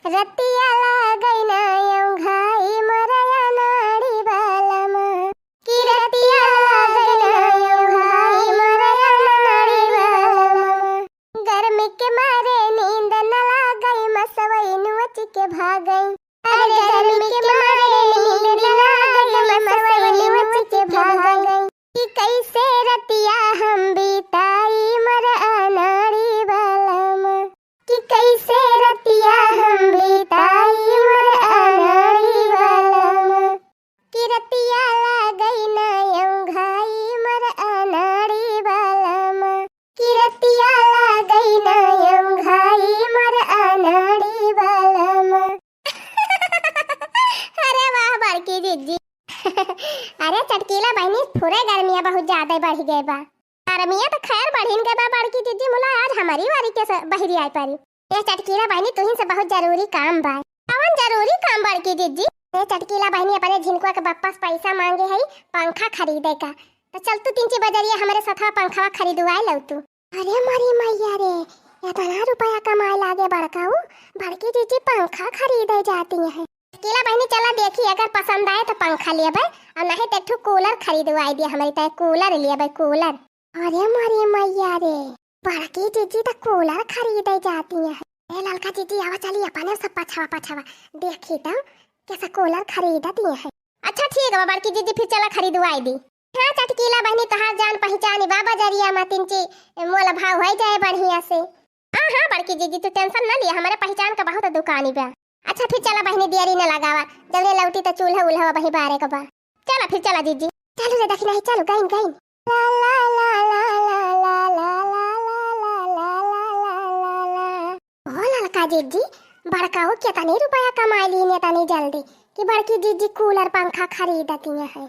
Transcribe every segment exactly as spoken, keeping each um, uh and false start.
रतिया लागै ना औंघाई मोर अनाड़ी बलम, कि रतिया लागै ना औंघाई मोर अनाड़ी बलम। गर्मी के मारे नींद न लागै, मसवई नुअच के भागै। अरे गर्मी के मारे नींद न लागै, मसवई नुअच के भागै। कि कैसे रतिया हम बिताई मोर अनाड़ी बलम, कि कैसे रतिया हम बिताई मोर अनाड़ी बलम, कि रतिया लागै ना औंघाई मोर अनाड़ी बलम, कि रतिया लागै ना औंघाई मोर अनाड़ी बलम। अरे वाह बड़की जिज्जी। अरे चटकीला बहिनी, फुरे गर्मिया बहुत ज्यादा बढ़ि गए बा। गर्मिया तो खैर बढ़िन गए बा बड़की जिज्जी, मुला आज हमरी वारी के स-, बहिरी आइ परी। ए चटकीला बहिनी, तुहिन से बहुत जरूरी काम बा। कवन जरूरी काम बड़की जिज्जी? ए चटकीला बहिनी, अपने झिनकुआ के बप्पा से पैसा मांगे है पंखा खरीदे का, तो चल तू तिनची बजरिया हमरे सथवा पंखवा खरीदवाए लौ तू। अरे मोरी मैया रे, इतना रुपया कमाए लागे बड़काऊ, बड़की जिज्जी पंखा खरीदे जाती है। चटकीला बहिनी, चला देखी, अगर पसंद आए तो पंखा लेबै, और नहीं तो एक ठो कूलर खरीदवाई दिया हमरी तय, कूलर लेबै, कूलर। अरे मोरी मैया रे, बड़की जिज्जी तो कूलर खरीदे जाती है। ए ललका जिज्जी, आवा चली, अपने सब पछवा पछवा देखी तो कैसा कूलर खरीदती है। अच्छा ठीक बा बड़की जिज्जी, फिर चला खरीदवाई दी। हाँ चटकीला बहिनी, तोहार जान पहिचानी बा बजरिया मा, तिनची मोल भाव होइ जाए बढ़िया से। हाँ हाँ बड़की जिज्जी, तू tension न लिया, हमरे पहिचान का बहुत दुकानी बा। अच्छा फिर चला बहिनी, देरी न लगावा, जौने लौटी त चूल्हा उल्हा वही बारे का बा। चला फिर चला जिज्जी। चलू रे दखिनाही, चलू, गइन गइन। ला ला ला ला। ओ ललका जिज्जी, बड़काऊ केतनी रुपया कमाई लीन एतनी जल्दी कि बड़की जिज्जी कूलर पंखा खरीदती है।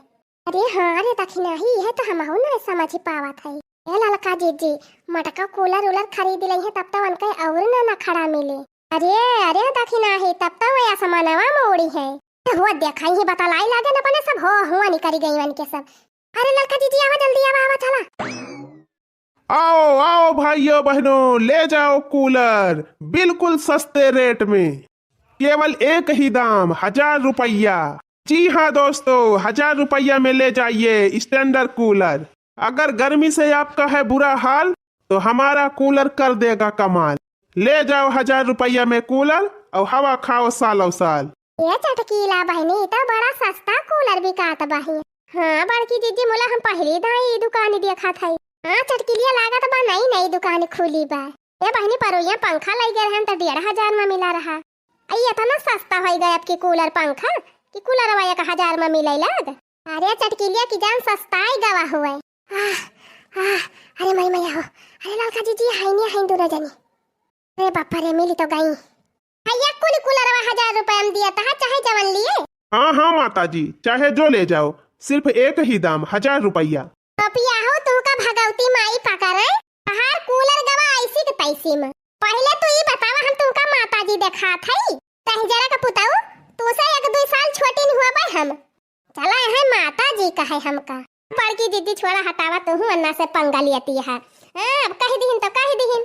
अरे हाँ रे दखिनाही, इहे तो हमहू ना समझ पावत है। ए ललका जिज्जी, मटका कूलर उलर खरीद लइहे तब तो उनके और ना नखड़ा मिले। अरे अरे दखिनाही, तब तो वे आसमानवा में उड़ी है। हुआ देखा ही बतलाई लागे न अपने सब हो हुआ निकरी गई उनके सब। अरे ललका जिज्जी आवा जल्दी आवा आवा चला। आओ आओ भाइयों बहनों, ले जाओ कूलर बिल्कुल सस्ते रेट में, केवल एक ही दाम, हजार रुपया। जी हाँ दोस्तों, हजार रुपया में ले जाइए स्टैंडर्ड कूलर। अगर गर्मी से आपका है बुरा हाल तो हमारा कूलर कर देगा कमाल। ले जाओ हजार रुपया में कूलर और हवा खाओ सालों साल। ए चटकीला बहिनी, ई तो बड़ा सस्ता कूलर बिकात बहिन। हाँ बड़की जिज्जी, मुला हम पहली दाई ई दुकानी देखत हई। हाँ चटकीलिया, लागत बा नई नई दुकानी खुली बा। ए बहिनी, परोइया पंखा लई गए रहन त डेढ़ हजार में मिला रहा। आई इतना सस्ता होई गए आपकी कूलर पंखा कि कूलरवा एक हजार में मिले लाग। अरे चटकीलिया की जान सस्ता ही गवा हुए। आह, आह, अरे माई मैया हो, अरे ललका जिज्जी, हाइनी हाइन दोनों जनी। अरे बापा रे, मिली तो गई। भैया कुल कूलरवा हजार रुपया में दिया तहा, चाहे जवन लिए। हाँ हाँ माता जी, चाहे जो ले जाओ, सिर्फ एक ही दाम, हजार रुपया। पपिया हो, तुमका भगवती माई पकड़े, तहार कूलर गवा ऐसी के तैसी में। पहले तू ई बतावा, हम तुमका माता जी देखात हई, तहजरा का पुताऊ, तू से एक दुई साल छोटी नहीं हुआ बे हम। चला है माता जी कहे हमका। बड़की जिज्जी छोड़ा हटावा, तू हूँ अन्ना से पंगा लियती है। हाँ, अब कह दिहिन तो कह दिहिन।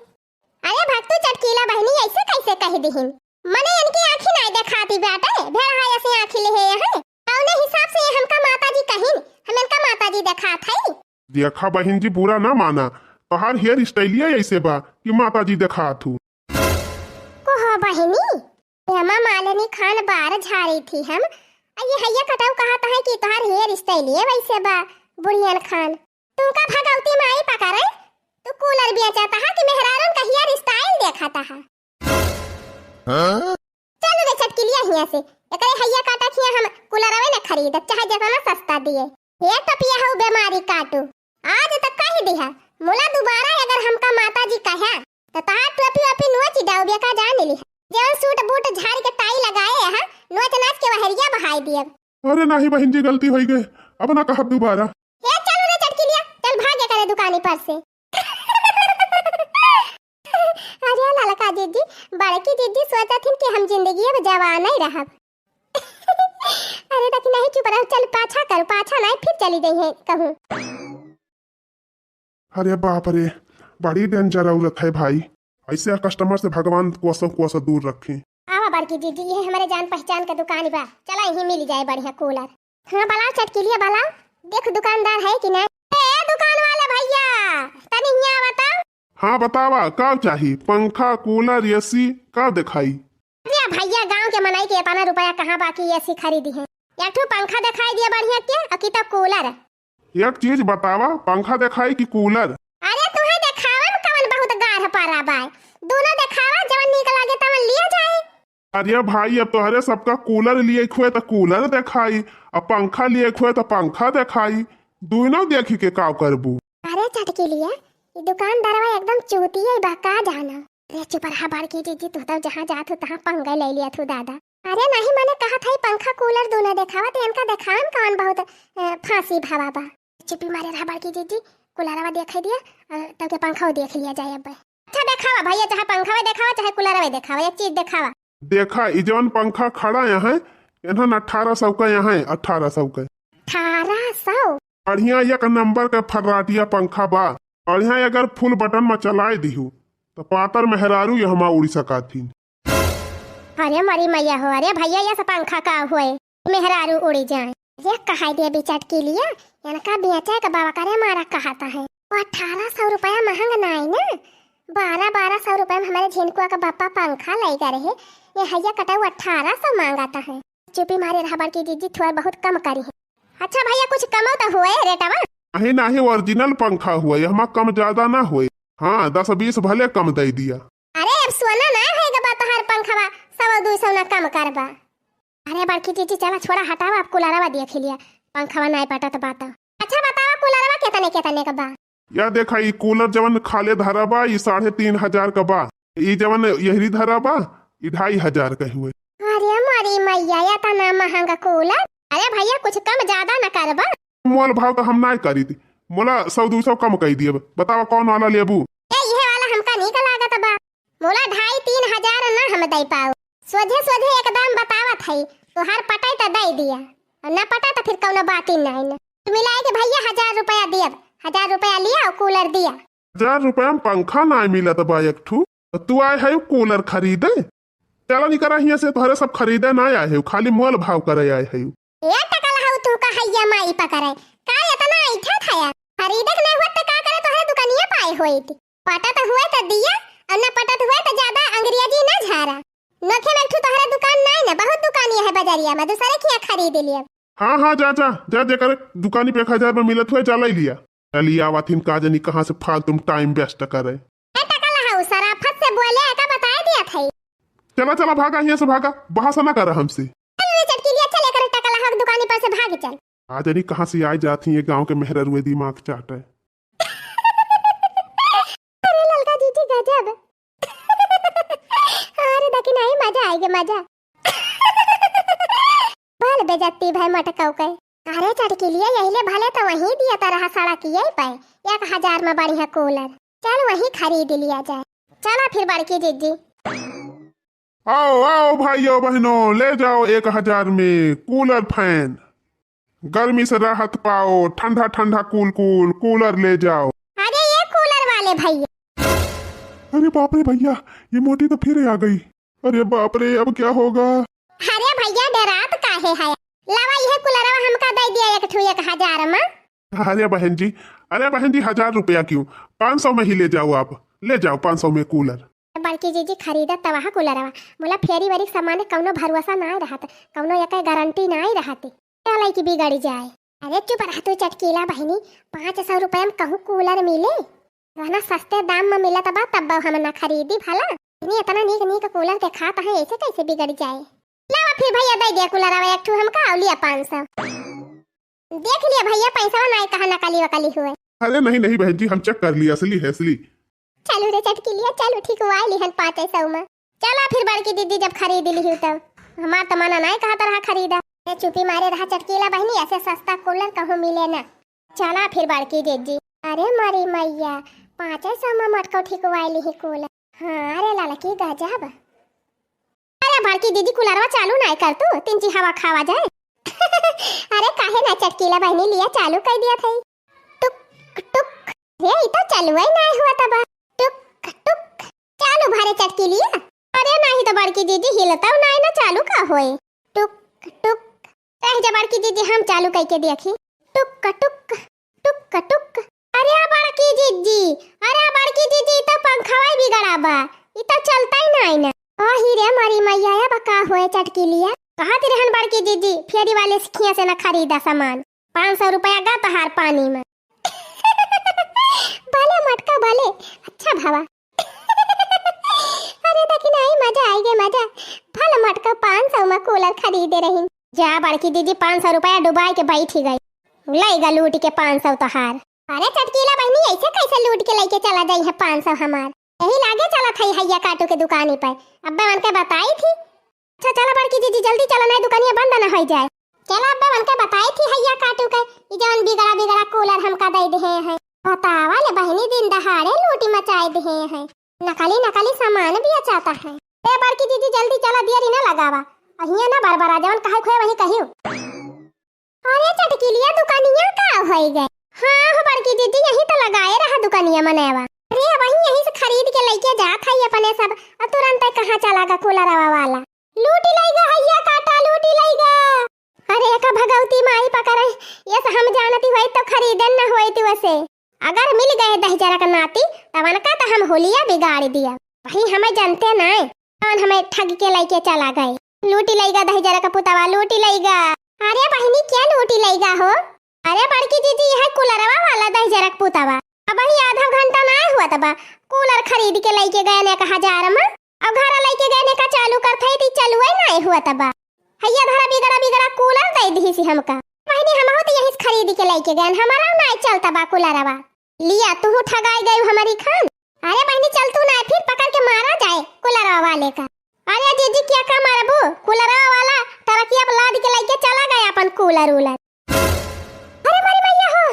अरे भक्तू चटकीला बहिनी, ऐसे कैसे कह दिहिन? मने इनकी आँखी नाई देखाती बाटे, भेड़हा ऐसे आँखी ले है। कौने हिसाब से ये हमका माता जी कहिन? हम इनका माता जी देखात हई। देखा बहिन जी, बुरा ना माना, तोहार हेयर स्टाइलिया ऐसे बा कि माता जी देखात हूँ। को हो बहिनी, हेमा मालिनी खान बार झारी थी हम, आ ये हैया कटाऊ कहत है कि तोहार हेयर स्टाइलिया वैसे बा बुढ़ियन खान। तुमका भगवती माई पकड़े, तू कूलर बेचत हा कि मेहरारून का हेयर स्टाइल देखत हा? हाँ? चल रे चटकिलिया हियां से, एकरे हैया काटा खिया हम कूलरवे न खरीदब, चाहे जेतना सस्ता दिए। हे टपिया हऊ बेमारी काटू, आज तक कह दिहा, मुला दोबारा अगर हमका माता जी कहा, तो तहार टोपी ओपी नोच डाउबे का जान लिहा। जवन सूट बूट झाड़ के टाई लगाए हा, नोच नाच के वहरिया बहाई दियब। अरे नाही बहिन जी, गलती होई गए, अब ना कहब दोबारा। हे चल रे चटकिलिया, चल भाग एकरे दुकानी पर से। अरे ललका जिज्जी, बड़की जिज्जी सोचत हिन कि हम जिंदगी अब जवान ही रहब। अरे देखी नहीं, चुप रहो, चल पाछा कर, पाछा नहीं फिर चली गई है कहूँ। अरे बाप रे, बड़ी डेंजर औरत है भाई। ऐसे कस्टमर से भगवान कोसों कोसों दूर रखें। आवा बड़की दीदी, इहे हमरे जान पहचान के दुकान बा, चला इहीं मिल जाए बढ़िया कूलर। हाँ, बलाओ चटकिलिया, बलाओ, देख दुकानदार है कि नहीं। ए दुकान वाले भैया, तनी हियाँ बताओ। हाँ, बतावा, का चाही? पंखा, कूलर, एसी, का देखाई? अरे भैया, गाँव के मनई के एतना रुपया कहाँ बा कि एसी खरीदी है? एक ठो पंखा देखाई दिया बढ़िया के, और की तो कूलर। एक चीज बतावा, पंखा देखाई कि कूलर? अरे तुहे देखावा में कवन बहुत गाढ़ पारा बा? दोनों देखावा, जवन नीक लागे तवन लिया जाए। अरे भाई, अब तोहरे सबका कूलर लिए हुए तो कूलर देखाई, अब पंखा लिए हुए तो पंखा देखाई, दोनों देखी के का करबू? अरे चटकिलिया, ई दुकानदारवा एकदम चूतिया बा, का जाना। अरे चुप रहा बड़की जीजी, तू तो जहाँ जात हो तहाँ पंगा ले लिया तू दादा। अरे नहीं, मने कहत है पंखा कूलर दोनों देखावा, तो इनका देखावे में कौन बहुत, अ, फांसी भावा बा। चुप्पी मारे रहा बड़की जीजी, कूलरवा देखाई दिया, अ, तब के पंखा देख लिया जाए अब। अच्छा देखावा भैया, चाहे पंखा देखावा, चाहे कूलरवा देखावा, एक चीज देखावा। देखा, ई जवन पंखा खड़ा यहाँ, इन्हन अठारह सौ का यहाँ, अठारह सौ का। अठारह सौ? बढ़िया एक नंबर का फर्राटिया पंखा बा। बढ़िया अगर फुल बटन में चलाए दिहू, तो पातर मेहरारू ये हमा उड़ी सकाथिन। अरे मरी मैया हो, अरे भैया, ये सब पंखा का हुए, मेहरारू उड़ी जाए। ये कहाई दे बिचट के लिए, इनका बेचे के बाबा करे मारा कहता है। वो अठारह सौ रुपया महंग नाई ना, बारह बारह सौ रुपया में हमारे झिनकुआ का बापा पंखा लाई करे है, ये हैया कटाऊ अठारह सौ मांगता है। चुप्पी मारे रहा बड़की जीजी, थोड़ा बहुत कम करी है। अच्छा भैया, कुछ कमो तो हुए रेटवा। नहीं, नहीं, ओरिजिनल पंखा हुए, हमा कम ज्यादा ना हुए। हाँ, दस बीस भले कम दे दिया। अरे, अब सोना ना है ग बा तोहार पंखवा, सौ दो सौ ना कम करबा। अरे बड़की जीजी, चला छोड़ा, हटावा, अब कूलरवा देख लिया, पंखवा ना पटत बा तो। अच्छा बतावा, कूलरवा केतने केतने का बा? या देखा, ई कूलर जवन खाले धरा बा, ई साढ़े तीन हजार का बा। ई जवन यहरी धरा बा, ई ढाई हजार का हुए। अरे मोरी मैया, एतना महंगा कूलर। अरे भैया, कुछ कम ज्यादा न करबा? मोल भाव तो हम नाय करी थी, मोला सौ दो सौ कम कई दिए। बतावा कौन वाला लेबू? ए, इहे वाला हमका नीक लागत बा। मोला ढाई तीन हजार न हम दे पाऊ। सोझे सोझे एकदम बतावत है, तोहार पटाई त दे दिया, और न पटा त फिर कौनो बात ही नहीं न। तू मिलाई के भैया हजार रुपया दियब, हजार रुपया लिया और कूलर दिया। हजार रुपया में पंखा ना मिलत बा एक ठू, तो तू आए है कूलर खरीदे? चला निकरा हियां से, तोहरे सब खरीदे ना आए है, खाली मोल भाव करे आए है। ए टकल हऊ तू का हैया माई पकड़े, का इतना ऐठा खाया? खरीदे के नहीं होत त का करे तोहरे दुकानिया पाए होइत? पटत हुए त दिया, और न पटत हुए त ज्यादा अंग्रेजी न झारा। नोखे में एक ठू तोहरे दुकान नाई न, बहुत दुकानिया है बजरिया में, दूसरे खिया खरीद लिया। हाँ, हाँ, जा, जा, जा, जेकर दुकानी पे एक हजार में मिलत हुए, जा लई लिया। चली आवत हिन, का जानी कहाँ से फालतू में time waste करे। ए टकल हऊ, सराफत से बोले, एका बताए दिया थई। चला, चला, भागा, हियां से भागा, बहस ना कर हमसे। चल रे चटकिलिया, चल एकर टकल हऊ दुकानी पर से भाग चल। का जानी कहाँ से आए जात ही ये गांव के मेहररुए दिमाग चाटे। अरे ललका जीजी गजब। अरे देखी नहीं, मजा आएगा, मजा। भल बेजत्ती भाई मटकाऊ के। अरे चटकिलिया, यही ले भले तो वहीं दिया तरह सड़क यही पे एक हजार में बढ़िया कूलर। चल वहीं खरीद लिया जाए। चला फिर बड़की जीजी। आओ, आओ भाइयों बहनों, ले जाओ एक हजार में कूलर फैन। गर्मी से राहत पाओ, ठंडा ठंडा कूल कूल कूलर ले जाओ। अरे ये कूलर वाले भैया। अरे बाप रे भैया, ये मोटी तो फिर आ गई। अरे बाप रे, अब क्या होगा? अरे भैया, डरात काहे है? लावा, यह कूलरवा हमका दे दिया एक ठू एक हजार में। अरे बहन जी, अरे बहन जी, हजार रुपया क्यों, पाँच सौ में ही ले जाओ आप, ले जाओ पाँच सौ में कूलर। बड़की जीजी खरीदत त वहाँ कूलरवा, मोला फेरी वेरी के सामान कौनो भरोसा ना रहत, कौनो एक गारंटी ना रहत। चलाई कि बिगड़ जाए। अरे चुप रह तू चटकीला बहिनी, पाँच सौ रुपया में कहूँ कूलर मिले? गहना सस्ते दाम में मिलत बा, तब हम ना खरीदी भला। इतनी इतना नीक नीक कूलर देखात है, ऐसे कैसे बिगड़ जाए? लावा फिर भैया, दे दिया कूलरवा एक ठू हमका, और लिया पाँच सौ। देख लिया भैया, पैसा ना कहा नकली वकली हुए। अरे नहीं नहीं बहन जी, हम check कर लिया, असली है, असली। चलो रे चटकिलिया, चलो, ठीक हुआ लिहन पाँच सौ में। चला फिर बड़की दीदी जब खरीद लिही तब। हमार तो मना नहीं कहत रहा खरीदा। ए चुपी मारे रहा चटकीला बहिनी, ऐसे सस्ता कूलर कहूँ मिले ना। चला फिर बड़की दीदी। अरे मारी मैया, पाँच सौ में मटको ठीक हुआ लिही कूलर। हाँ रे ललकी गजब। अरे बड़की दीदी, कूलरवा चालू नाय कर तू, तीन ची हवा खावा जाए। अरे काहे ना चटकीला बहिनी, लिया चालू कर दिया थई। टुक टुक। रे ई तो चालू ही नाय हुआ तबा। टुक टुक। चालू भरे चटकीलिया। अरे नाही त बड़की दीदी, हिलतउ नाही न, चालू का होए? टुक टुक। रह जा बड़की दीदी, हम चालू कइके देखी। टुक टुक, टुक टुक। अरे बड़की दीदी, अरे बड़की दीदी, ई त पंखवा ही बिगड़ा बा, ई त चलतइ नाही न। अही रे मोरी मइया, अब का होए चटकिलिया? कहत रहन बड़की दीदी, फेरी वाले से खिया से न खरीदा सामान, पाँच सौ रुपया गा तोहार पानी में। भले मटका भले, अच्छा भवा। अरे दखिनही, मजा आइगे मजा। भल मटका पाँच सौ में कूलर खरीदे रही। जा बड़की दीदी, पाँच सौ रुपया डुबाइ के बैठी गइ। लइगा लूटि के पाँच सौ तोहार। अरे चटकीला बहिनी, अइसे कइसे लूटि के लइके चला जइहैं पाँच सौ हमार? यही लागे चलत हई हइया काटू के दुकानी पर। अब्बे उनके बताई थी। अच्छा चला बड़की दीदी, जल्दी चला, नहीं दुकानिया बंद न होइ जाए। चला अब्बे उनके बताई थी हइया काटू के, ई जवन बिगड़ा बिगड़ा कूलर हमका दइ देहे हैं। बतावा ले बहिनी, दिन दहाड़े लूटि मचाइ देहे हैं। नकली नकली सामान बेचाता है। ए बड़की दीदी, जल्दी चला, देरी न लगावा। अहिया न बरबरा, जवन कहइ खोए वही कहियो। अरे चटकिलिया, दुकानिया का होइ गए? हाँ हो बड़की दीदी, यही त लगाए रहा दुकानिया मनैवा। अरे वही यही से खरीद के लइके जात हई अपने सब, अ तुरंतइ कहाँ चला गा कूलरवा वाला। लूटि लइगा हइया काटा, लूटि लइगा। अरे एका भगवती माई पकड़े, यस हम जानती होइत त खरीदन न होइत वसे। अगर मिल गए दहिजरा का नाती, तब उनका त हम होलिया बिगाड़ि दिया। वही हमें जनते नाहीं, कौन हमें ठग के लइके चला गए। लूटि लइगा दहिजरा का पुतवा, लूटि लइगा। अरे बहिनी, क्या लूटि लइगा हो? अरे बड़की दीदी, यह कूलरवा वाला दहिजरा का पुतवा। अबहीं आधा घंटा नाहीं हुआ तबा, कूलर खरीद के लइके गएन एक हजार में। अब घर लइके गएन का चालू करत हई, त ई चालुए नाहीं हुआ तबा। हइया धरा बिगड़ा बिगड़ा कूलर दइ दिहिसि हमका। बहिनी, हमहू त यही से खरीद के लइके गएन, हमरउ नाहीं चलत बा कूलरवा। लिया, तुहू ठगाइ गइउ हमरी खान। अरे बहिनी, चल तू नाहीं, फिर पकड़ के मारा जाए कूलरवा वाले का। अरे जीजी, क्या का मारबू? कूलरवा वाला टरकिया पर लाद के लइके चला गए अपन कूलर उलर। अरे मोरी मइया हो,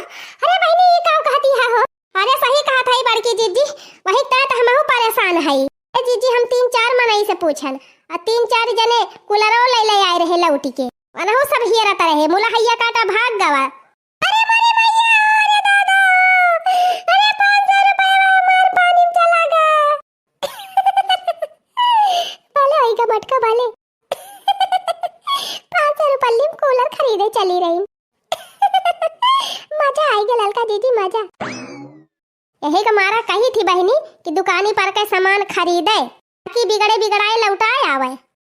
अरे बहिनी, ई का कहती है हो? अरे सही कहत हई बड़की जीजी, वही तरह त हमहू परेशान हई। ए जीजी, हम तीन चार मनई से पूछन, आ तीन चार जने कूलरो लइ लइ आए रहे लौटि के, उनहू सब हियरत रहे, मुला हइया काटा भाग गवा। अरे मोरी मइया, अरे दादा, अरे पाँच सौ रुपया हमार पानी में चला गा। भले होइगा मटका भले। पाँच सौ रुपल्ली में कूलर खरीदे चली रही। मजा आइगा ललका जीजी, मजा। यही का मारा कही थी बहिनी कि दुकानी पर के सामान खरीदे, ताकि बिगड़े बिगड़ाए लौटाए आवे।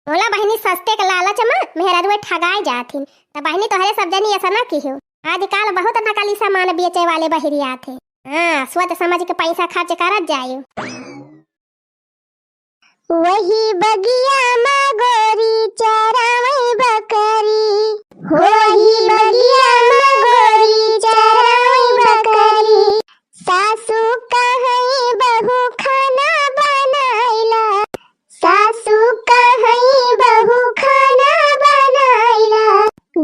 बोला बहिनी, सस्ते के लालच में मेहररुए ठगाए जाथिन। त बहिनी, तोहरे सब जनी ऐसा ना किहो। आजकल बहुत नकली सामान बेचे वाले बहिरी आथे। हाँ, सोच समझ के पैसा खर्च करत जाइयो। वही बगिया मा गोरी चरावई बकरी, वही बगिया मा गोरी चरावई बकरी। सासू कहई बहू खाना बनाइला, सासू कहई बहू खाना बनाइला।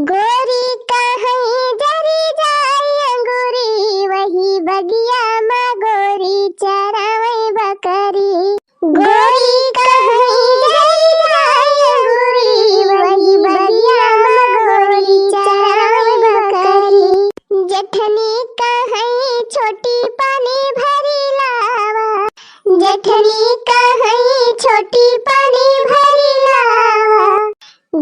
गोरी कहई जरी जाई अंगूरी, वही बगिया मा गोरी चरावई बकरी। गोरी कहई जरी जाई अंगूरी, वही बगिया मा गोरी चरावई बकरी। जेठनी कहई छोटी पानी भरी लावा, जेठनी कहई छोटी पानी भरी लावा।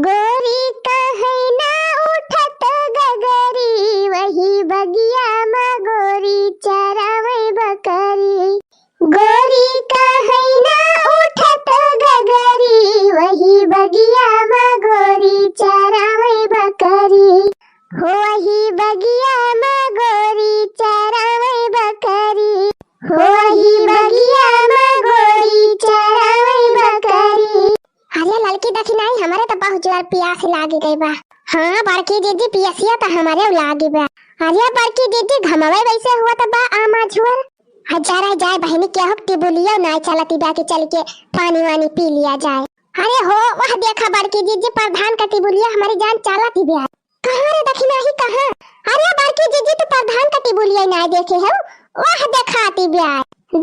गोरी कहई ना उठत गगरी, वही बगिया मा गोरी चरावई बकरी। गोरी कहई ना उठत गगरी, वही बगिया मा गोरी चरावई बकरी। हो वही बगिया मा गोरी चरावई बकरी, हो वही बगिया मा गोरी चरावई बकरी। अरे ललकी दखिनाई, हमरे त बहुत जोर पियास लागी गई बा। हाँ बड़की दीदी, पियसिया त हमरे लागी बा। अरे बड़की दीदी, घमवे वैसे हुआ त बा आमा झुअर। आ जरा जाए बहिनी, केहू टिबुलियो नाई चलती बा कि चल के पानी वानी पी लिया जाए। अरे हो, वह देखा बड़की जीजी, प्रधान का टिबुलिया हमारी जान चलती बा। कहाँ रे दखिनाही, कहाँ? अरे बड़की जीजी, तू प्रधान का टिबुलिया नाई देखे हो? वह देखाती बा।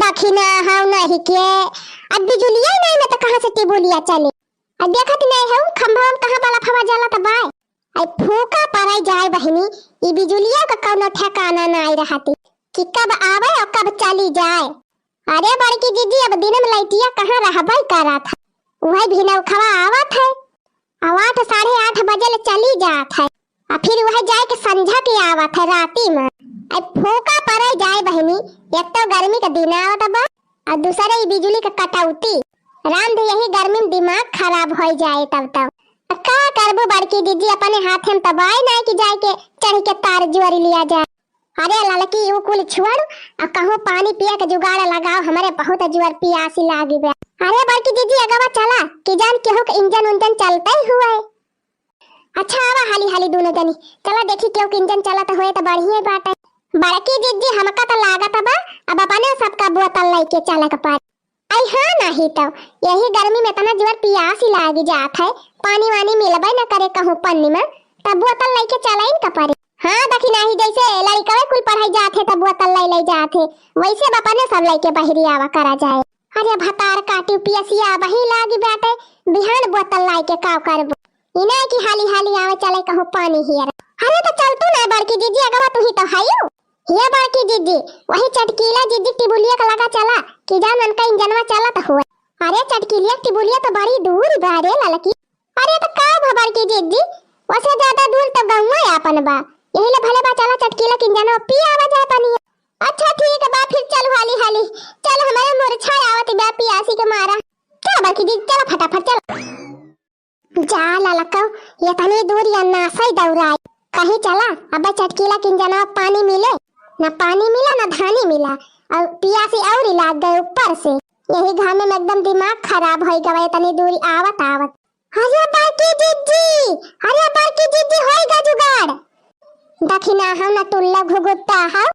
दखिना हव नहीं के, अब बिजुलिया नाई में तो कहाँ से टिबुलिया चले? अब देखत नाई हो, खंभवा में कहाँ बल्ब हवा जलत बाय? आई फूका पड़ाई जाए बहिनी, ई बिजुलिया का कौनो ठिकाना नाई रहती कि कब आवे और कब चली जाए। अरे बड़की जीजी, अब दिन में लइटिया कहाँ रहबे करत है। उहै भिनौखवा आवत है, अउ आठ साढ़े आठ बजे ले चली जात है, अउ फिर उहै जाए के संझा के आवत है राती में। अब फोका पड़े जाए बहिनी, एक तो गर्मी का दिन आवत बा, अउ दूसरे ई बिजुली का कटौती। राम दे यही गर्मी में दिमाग खराब होइ जाए तब तब। अब का करबू बड़की जिज्जी, अपने हाथे में तब आए ना कि जाए के चढ़ के तार जोरि लिया जाए। अरे ललकी, ऊ कुल छोड़, अउ कहूँ पानी पिए के जुगाड़ लगाओ, हमरे बहुत जोर पियासी लागी बा। अरे बड़की जिज्जी, अगवा चला, कि जान केहू के इंजन उंजन चलते हुए। अच्छा, आवा हाली हाली दूनो जनी, चला देखी केहू के इंजन चलत हुए त बढ़िया बाटे। बड़की जिज्जी, हमका त लागत बा, अब अपने सबका बोतल लइके चले के पड़ी। आई हाँ, नाही तो यही गर्मी में इतना जोर पियासी लागी जात है, पानी वानी मिलबे न करे कहूँ पन्नी में, तब बोतल लइके चलाइन का पड़ी। हाँ, देखी नाही, जैसे लड़िकवे कुल पढ़ाई जात है, तब बोतल लइ लइ जात है, वैसे बपने सब लइके बहिरी आवा करा जाए। अरे भतार काटी पियसिया बही लागी बाटे, बिहान बोतल लाइके का करबो? इना की हाली हाली आवे चले कहूँ पानी हियर। अरे तो चल तू ना बड़की जिज्जी, अगवा तू ही तो हयू। ये बड़की जिज्जी, वही चटकीला जिज्जी टिबुलिया का लगा चला, कि जान उनका इंजनवा चलत हुए। अरे चटकीलिया टिबुलिया तो बड़ी दूर बा रे ललकी। अरे तो का भा बड़की जिज्जी, वसे ज्यादा दूर तो गौवा आपन बा, यही ले भले बा चला चटकीला के इंजनवा पी आवा जाए पानी। अच्छा ठीक बा, फिर चल हाली हाली, चल हमरे मुरछा आवत बा पियासी के मारा। चल बड़की जिज्जी, चला फटाफट चला। जा ललकौ, एतनी दूर या नासै दौड़ाई। कहीं चला, अबे चटकीला के इंजनवा पानी मिले, ना पानी मिला, ना धानी मिला, अउ पियासी अउरी लाग गए ऊपर से। यही घामे में एकदम दिमाग खराब होइ गवा, एतनी दूरी आवत आवत। अरे बड़की जिज्जी, अरे बड़की जिज्जी, होइगा जुगाड़। दखिना हौ ना टुल्ला घुघुत्ता हौ।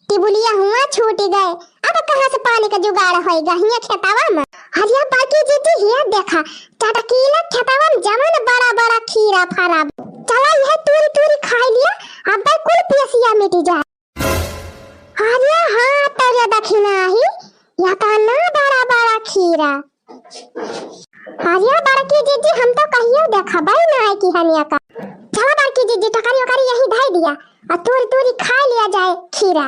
टिबुलिया हुआ छूटी गए, अब कहाँ से पानी का जुगाड़ होइगा हिया खेतवा में? अरे बड़की जिज्जी, हिया देखा, चटकीला खेतवा में जवन बड़ा बड़ा खीरा फरा बा। चला यह तूरी तूरी खाई लिया, अब कुल पियसिया मिटी जाए। अरे हाँ, तोरे दखिना ही, या तो ना बड़ा बड़ा खीरा। अरे बड़की जिज्जी, हम तो कहियो देखबे ना है कि हनिया का। चला बड़की जिज्जी, टोकरी ओकरी यही धई दिया, अउ तूरी तूरी खाई लिया जाए खीरा,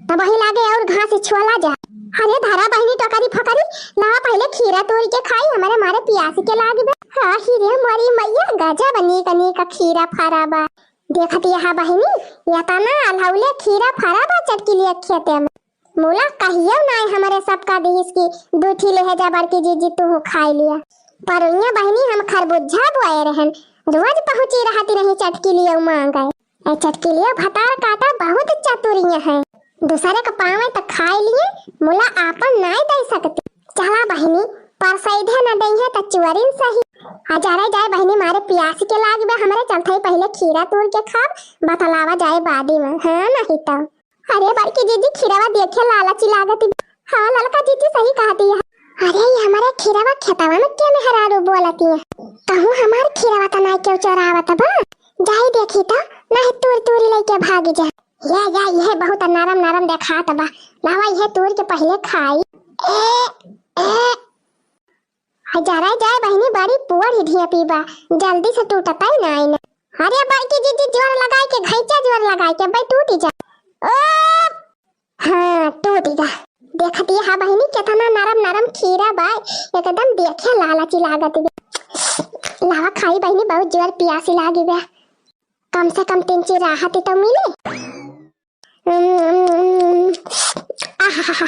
तब वही लागे अउर घास छोला जाए। अरे धरा बहिनी टोकरी फोकरी, लावा पहिले खीरा तूरी के खाई, हमरे मारे पियास के लाग बे। हाँ ही रे मोरी मैया, गजब नीक नीक खीरा फरा बा। देखत यहा बहिनी, एतना अलहौले खीरा फरा बा चटकीलिया खेते में। मुला कहियो नाय हमरे सबका दिहिस कि दू ठी लेहे जा बड़की जिज्जी तू खाई लिया। पर उइया बहिनी हम खरबुज्जा बोए रहन, रोज पहुँची रहती रही चटकीलिया मांगे। ए चटकीलिया भतार काटा बहुत चतुरिया है, दूसरे के पावे त खाई लिए, मुला आपन नाय दे सकती। चला बहिनी, पर सैधे न दइहे त चुअरिन सही। आ जरे जाए बहिनी मारे पियास के लाग बे, हमरे चलते ही पहिले खीरा तूर के खाब, बतलावा जाए बादी में, हाँ नहीं तो। अरे बड़की जिज्जी, खीरवा देखे लालची लागती। हाँ ललका जिज्जी सही कहती है। अरे ये हमारे खीरवा खेतवा में के मेहरारू बोलती है? कहूँ हमार खीरवा त नाय केहू चोरावत बा? जाई देखी तो, नहीं तूर तूरी लेके भागी जा। ये, ये, ये बहुत नरम नरम देखात बा। लावा ये तूर के पहिले खाई। ए, ए, हाय जा रे, जाए बहिनी, बड़ी पुअर ही ढेपी बा, जल्दी से टूटता ही ना आइन। अरे बड़की जिज्जी, जोर लगाए के, घैंचा जोर लगाए के, अब्बे टूटी जा। ओ, हाँ, टूटी जा। देखती हा बहिनी, केतना नरम नरम खीरा बा, एकदम देखे लालची लागत बा। लावा खाई बहिनी, बहुत जोर पियासी लागी बा। कम से कम तीन चार राहत तो मिले। उम्म, उम्म, उम्म। आहाहा,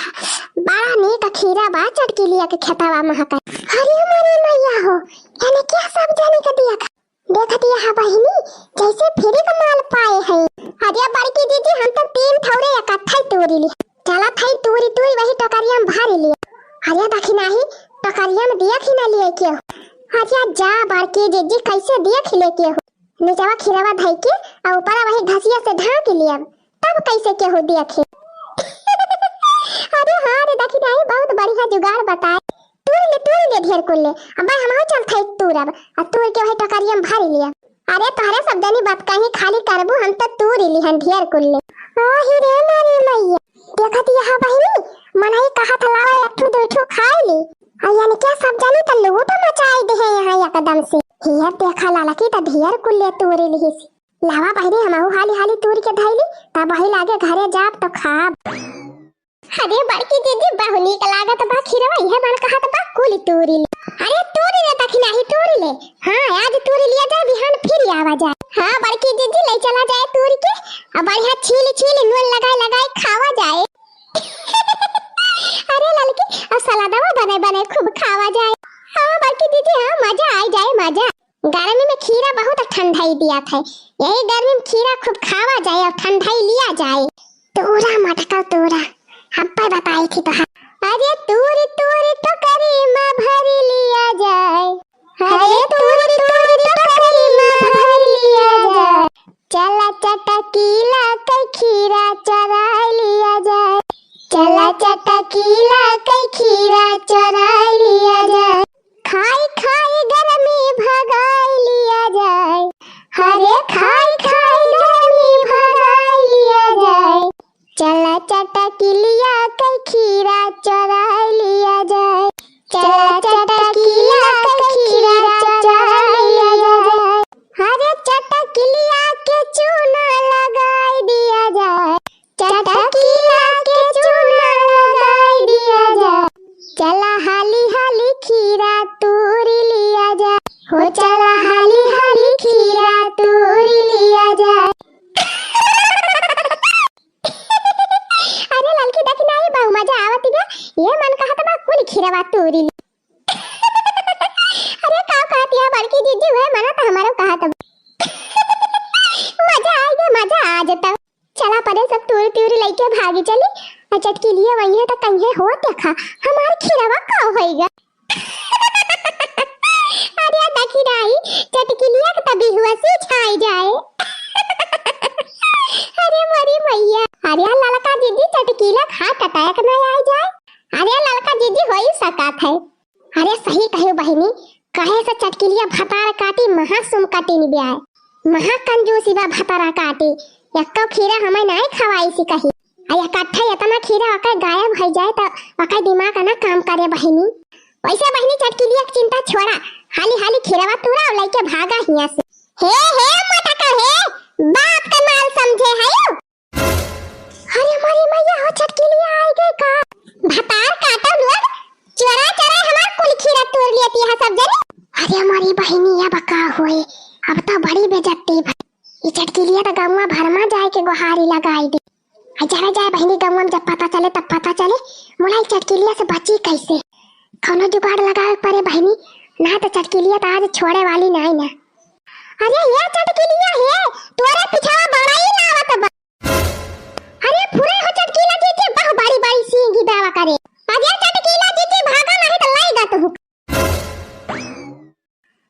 बड़ा नीक खीरा बा चटकीलिया के खेतवा महका। अरे मोरे मैया हो, एने क्या सब जनी के दिया खा? देखत यहा बहिनी, जैसे फ्री का माल पाए हैं। अरे बड़की जिज्जी, हम तो तीन ठौरे इकट्ठा ही तूरी ली। चला थाई तूरी तूरी वही टोकरिया में भर लिए। अरे दखिना ही, टोकरिया में दिया खिना लिए क्यों? अरे जा बड़की जिज्जी, कैसे दिया खिले क्यों? निचवा खीरवा धई के अउ ऊपरा वही घसिया से ढाँक लियब, तब कैसे केहू देखी। अरे हाँ रे, देखी नहीं, बहुत बढ़िया जुगाड़ बताए। तूर ले, तूर ले ढेर कुल ले, अब भाई हमहू चल खाई तूरब, आ तूर के वही टोकरिया में भर लियब। अरे तोहरे सब जनी बात कहीं खाली करबू, हम तो तूर लिहन ढेर कुल ले। ओ ही रे मारे मैया, देखत यहा बहिनी, मनई कहत लावा एक ठू दू ठू खाई ली। आ यानी क्या सब जनी त लूट मचाई दे है यहाँ एकदम से। हियर देखा लालकी त ढेर कुल ले तूरी लिहिस। लावा बहिनी हमहू हाली हाली तूरी के धैली, तब वही लागे घरे जाब तो खाब। अरे बड़की जिज्जी, बहु नीक लागत बा खीरवा, इहे मन कहत बा कुल तूरी ले। अरे तूरी ले दखिनाही, तूरी ले। हाँ, आज तूरी लिया जाए, बिहान फिर आवा जाए। हाँ बड़की जिज्जी, ले चला जाए तूरी के, अब बढ़िया छील छील नून लगाए लगाए खावा जाए। अरे ललकी, अब सलादवा बने बने खूब खावा जाए। हाँ बड़की जिज्जी, हाँ, मजा आई जाए, मजा। गर्मी में खीरा बहुत ठंडाई दिया था, यही गर्मी में खीरा खूब खावा जाए और ठंडाई लिया जाए। तूरा मटका तूरा, हम पे बताई थी तो। अरे तूरी तूरी टोकरी में भरी लिया जाए, अरे तूरी तूरी टोकरी में भरी लिया जाए, चला चटकीला के खीरा चोराई लिया जाए, चला चटकीला के खीरा चोराई लिया जाए। खाई खाई गर्मी भगाई लिया जाए, अरे खाई खाई गर्मी भगाई लिया जाए। चला चटकिलिया के खीरा चोराई लिया जाए, चला चटकिलिया के खीरा चोराई लिया जाए। अरे चटकिलिया के चूना लगाई दिया जाए, चटकिला के चूना लगाई दिया जाए। चला हाली हाली खीरा तूरी लिया जाए, हो चला हाली हाली खीरा तूरी लिया जाए। अरे ललकी दखिनाही, बहु मजा आवत बा, ये मन कहत बा कुल खीरवा तूरी ली। अरे का कहत है बड़की जिज्जी, उहे मन त हमरो कहत बा। मजा आई गे, मजा आज त। चला परे सब तूर तूर लइके भागी चली। आ चटकिलिया वही है त कहिए हो देखा, हमार खीरवा का होइगा। अरे दखिनाही, चटकिलिया के त बिहुआ से छाई जाए। अरे मोरी मैया, अरे ललका जिज्जी चटकिला खा टटक न आई जाए। अरे ललका जिज्जी होई सकत है। अरे सही कहियो बहिनी, कहे से चटकिलिया भतार काटी महासुम काटी नि ब्याय। महा कंजूसी बा भतार काटी, एक्को खीरा हमें नाय खवाई सी कही। आ इकट्ठा इतना खीरा ओकर गायब होइ जाए त ओकर दिमाग ना काम करे बहिनी। वैसे बहिनी चटकिलिया के चिंता छोड़ा, हाली हाली खीरवा तुरा और लइके भागा हिया से। हे हे मटका हे, बाप का माल समझे है। अरे मोरी मैया हो, चटकिलिया आई गई का? भतार काटो लोग, चोरा चोरा हमार कुल खीरा तूर लेती है सब जनी। अरे मोरी बहिनी, अब का होए, अब तो बड़ी बेइज्जती भई। ई चटकिलिया तो गौवा भर मा जाए के गोहारी लगाई दे। आ जरा जाए बहिनी गौवा में, जब पता चले तब पता चले, मुला ई चटकिलिया से बची कैसे? कौनो जुगाड़ लगावे पड़े बहिनी, ना तो चटकिलिया तो आज छोड़े वाली नाई ना। अरे ये चटकिलिया हे, तोरे पिछवा बड़ा ही लावत बा। अरे फुरे हो चटकीला जीजी, बहु बड़ी बड़ी सींगी दावा करे। अरे चटकीला जीजी भागा नहीं तो लाई गा तू।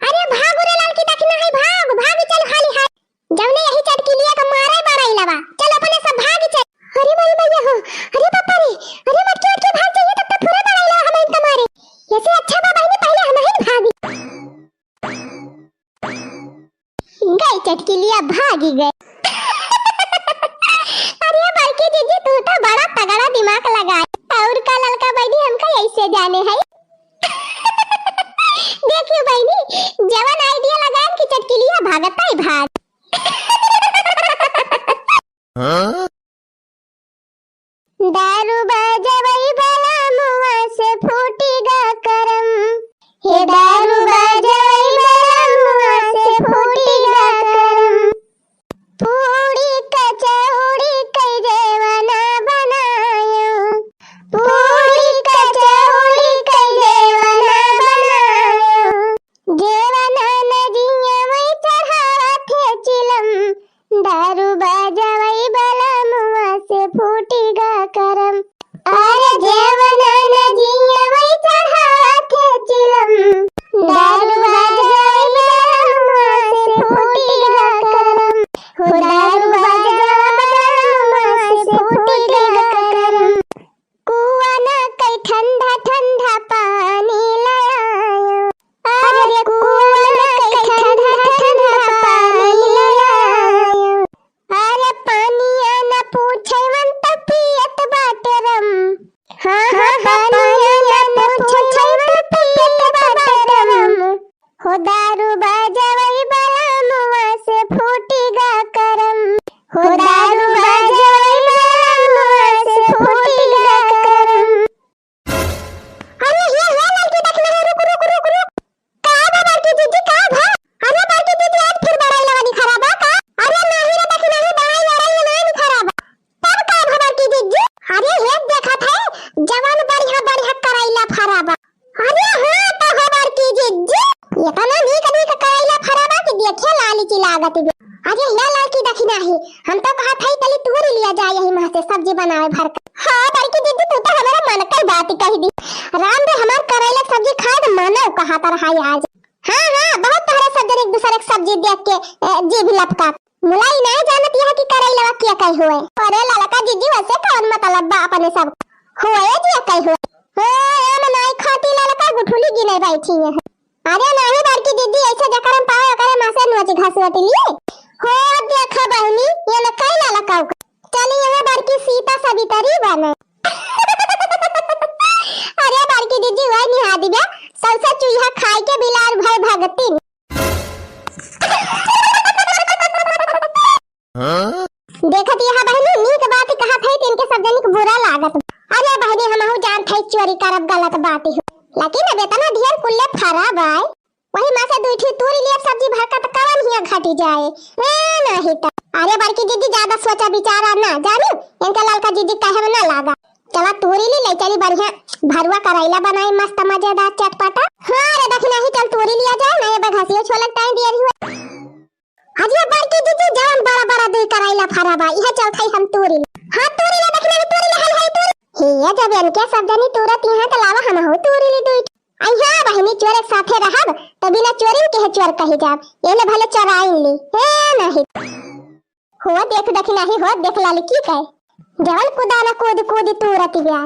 अरे भाग रे ललकी दखिनाही, भाग, भाग चल हाली हाली। जौने यही चटकीलिया का मारे बड़ाई लवा। चल अपने सब भाग चल। अरे मोरी मैया हो, अरे बापा रे, अरे मटकी उटकी भाग जाइए तब तो फुरे बड़ाई लवा हमें इनका मारे। ऐसे अच्छा बा बहिनी पहले हम ही भागी। गई चटकिलिया, भागी गए। अरे बड़की जीजी, तू तो बड़ा तगड़ा दिमाग लगाए। और का ललका बहिनी, हमका ऐसे जाने है। देखियो बहिनी, जवन idea लगाएन कि चटकिलिया भागता ही भाग। हाँ? दारू बजवई बलमुआ से फूटी गा करम, हे दारू बजवई बलमुआ से फूटी गा करम। पूड़ी कचौड़ी कई जेवना बनायो, पूड़ी कचौड़ी कई जेवना बनायो। जेवना नदिया में चढ़ावत हे लागत बे। अरे या लड़की देखी नाही, हम तो कहा था चली तूरी लिया जाए यही माँ से सब्जी बनावे भर के। हाँ बड़की दीदी, तू तो हमारा मन का बात कह दी। राम दे हमार करैला सब्जी खाए तो मनो कहा तर हाय आज। हाँ हाँ, बहुत तोहरे सब जन एक दूसरे के सब्जी देख के ए, जी भी लपका। मुलाई नहीं जानत यह कि करैलवा क्या कही हुए। अरे ललका जीजी वैसे कौन मतलब बा अपने सब हुए जी कही हुए। हाँ, ए मनाई खाती ललका गुठुली गिने बैठी है। अरे नाही बड़की दीदी, ऐसे जकर हम पावे ओकरे माँ से नोच घसोट लिए। हो देखा बहनी, ये न कैला लकाऊ का। चली यहाँ बड़की सीता सवितरी बने। अरे बड़की दीदी, वही निहा दिव्या, सौसे चूहा खाए के बिलार भय भगती। देखत यह बहनी, नीक बात कहत है, तिनके सब जनिक बुरा लागत बा। अरे बहनी, हमहू जानत है चोरी करब गलत बात हो, लेकिन अब इतना ढेर कुल्ले फरा बाय, वही माँ से दुई ठी तूरी लिया सब्जी भर का, त कवन हिया घटी जाए। ए, नाही त। अरे बड़की दीदी, ज्यादा सोचा विचारा ना, जानू, इनका ललका दीदी कहे में ना लागा। चला तूरी ली, ले चली बढ़िया भरुआ करैला बनाई, मस्त मजेदार चटपटा। हाँ रे दखिनाही, चल तूरी लिया जाए ना, ये बघसियो छोलक टाइम दिया रही हुआ। अरे बड़की दीदी, जवन बड़ा बड़ा दुई करैला फरा बा, इहे चलत है हम तूरी ले। हाँ, तूरी ले, देखना है, तूरी ले, हाय, हाय, तूरी। हे, ये जब इनके सब जनी तूरत यहाँ, तो लावा हमहू तूरी ले दुई। आई हाँ, बहिनी, चोर एक साथे रहब, तो बिना चोरिन के है चोर कही जाब। ये ले भले चोराइन ली। हे, नहीं। हो, देख, देखी नहीं, हो, देख, ललकी कहे। जवन कुदाना कूद कूद तूरत गया।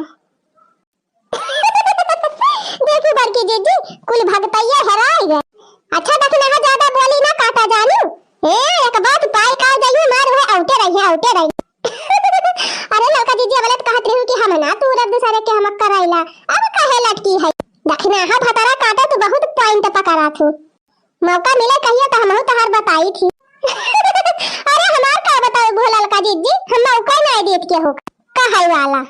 देखी बड़की जीजी, कुल भगतैया हेराय गए। अच्छा दखिनाहा, ज्यादा बोली ना काटा जानू। ए, एक बात पाई का जाइयो मार है, औटे रही है, औटे रही। अरे ललका जीजी, अबले तो कहत रही कि हम ना तूरब दूसरे के हम करैला, अब काहे लटकी है? दखिनाहा भतरा काटा तू बहुत point पकड़ा थू। मौका मिले कहियो तो हमहू तोहार बताई थी। अरे हमार का बताओ भोलल का जीजी, हम मौका नहीं देत के हो। कहै वाला।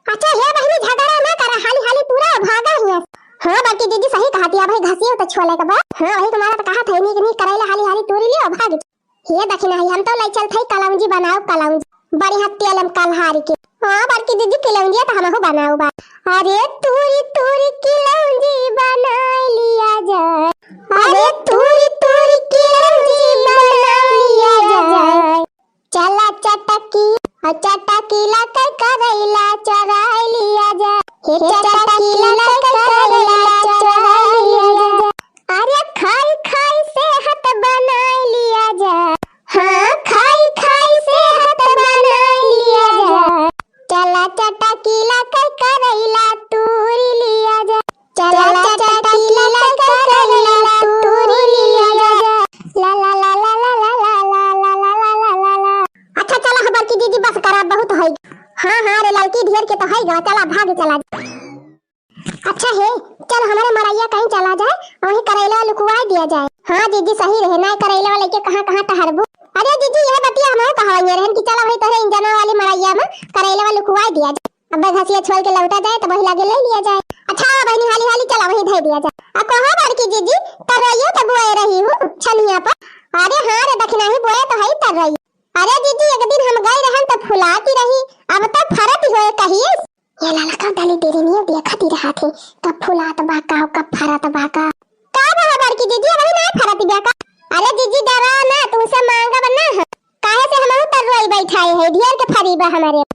अच्छा हे बहिनी, झगड़ा ना करा, हाली हाली तूरा भागा हिया। हाँ बड़की जीजी सही कहत है, भाई घसियो तो छोले के बा। हाँ वही तुम्हारा तो कहा था, नीक नीक करैला हाली हाली तूरी लियो, भाग। हे दखिनाही, हम तो लै चलत है कलौंजी बनाओ, कलौंजी। बढ़िया तेल में कलहारी के। हाँ, बड़की दीदी, किलौंजिया तो हमहू बनाऊ बा। अरे तूरी तूरी किलौंजी बनाई लिया जाए। अरे तूरी तूरी किलौंजी बनाई लिया जाए। चला चटकी, आ चटकी ला के करैला चराई लिया जाए। हे चटकी ला के करैला चराई लिया जाए। अरे खाई खाई सेहत बनाई लिया जाए। हाँ, खाई खाई सेहत बनाई लिया जाए। चला चटकीला के करैला तूरी लिया जाए। चला चटकीला के करैला तूरी लिया जाए। ला ला ला ला। अच्छा चला, हमार की दीदी बस करा, बहुत होई। हाँ हाँ रे ललकी, ढेर के तो होई गा, चला भाग चला। अच्छा हे, चल हमरे मड़ैया कहीं चला जाए, वहीं करैला लुकवाई दिया जाए। हाँ जीजी सही रहे, ना करैला लेके कहाँ कहाँ टहरबू। अरे जीजी यह बतिया हमहू कहवाइए रहन कि चला वही तोहरे इंजनवा वाली मड़ैया में करैला लुकवाई दिया जाए। अब घसिया छोल के लौटा जाए तो वही लागे ले लिया जाए। अच्छा बहनी हाली हाली चला वही धै दिया जाए। अब कहो बड़की जीजी, तरवैया तो बुआए रही हूँ छनिया पर। अरे हाँ रे दखिनाही बुआए तो है तरवैया। अरे जीजी एक दिन हम गए रहन तो फुलाती रही, अब तो फरत होए कहिए। ये ललका डाली तेरे नियर देखत ही रहा थे, कब फुलात बा का, कब फरत बा का। का बा बड़की जीजी, अबही ना फरत बा का? अरे जीजी दवा ना, तुमसे मांगब ना है। काहे से हमहू तररोई बैठाए है, ढेर के फरी बा हमारे।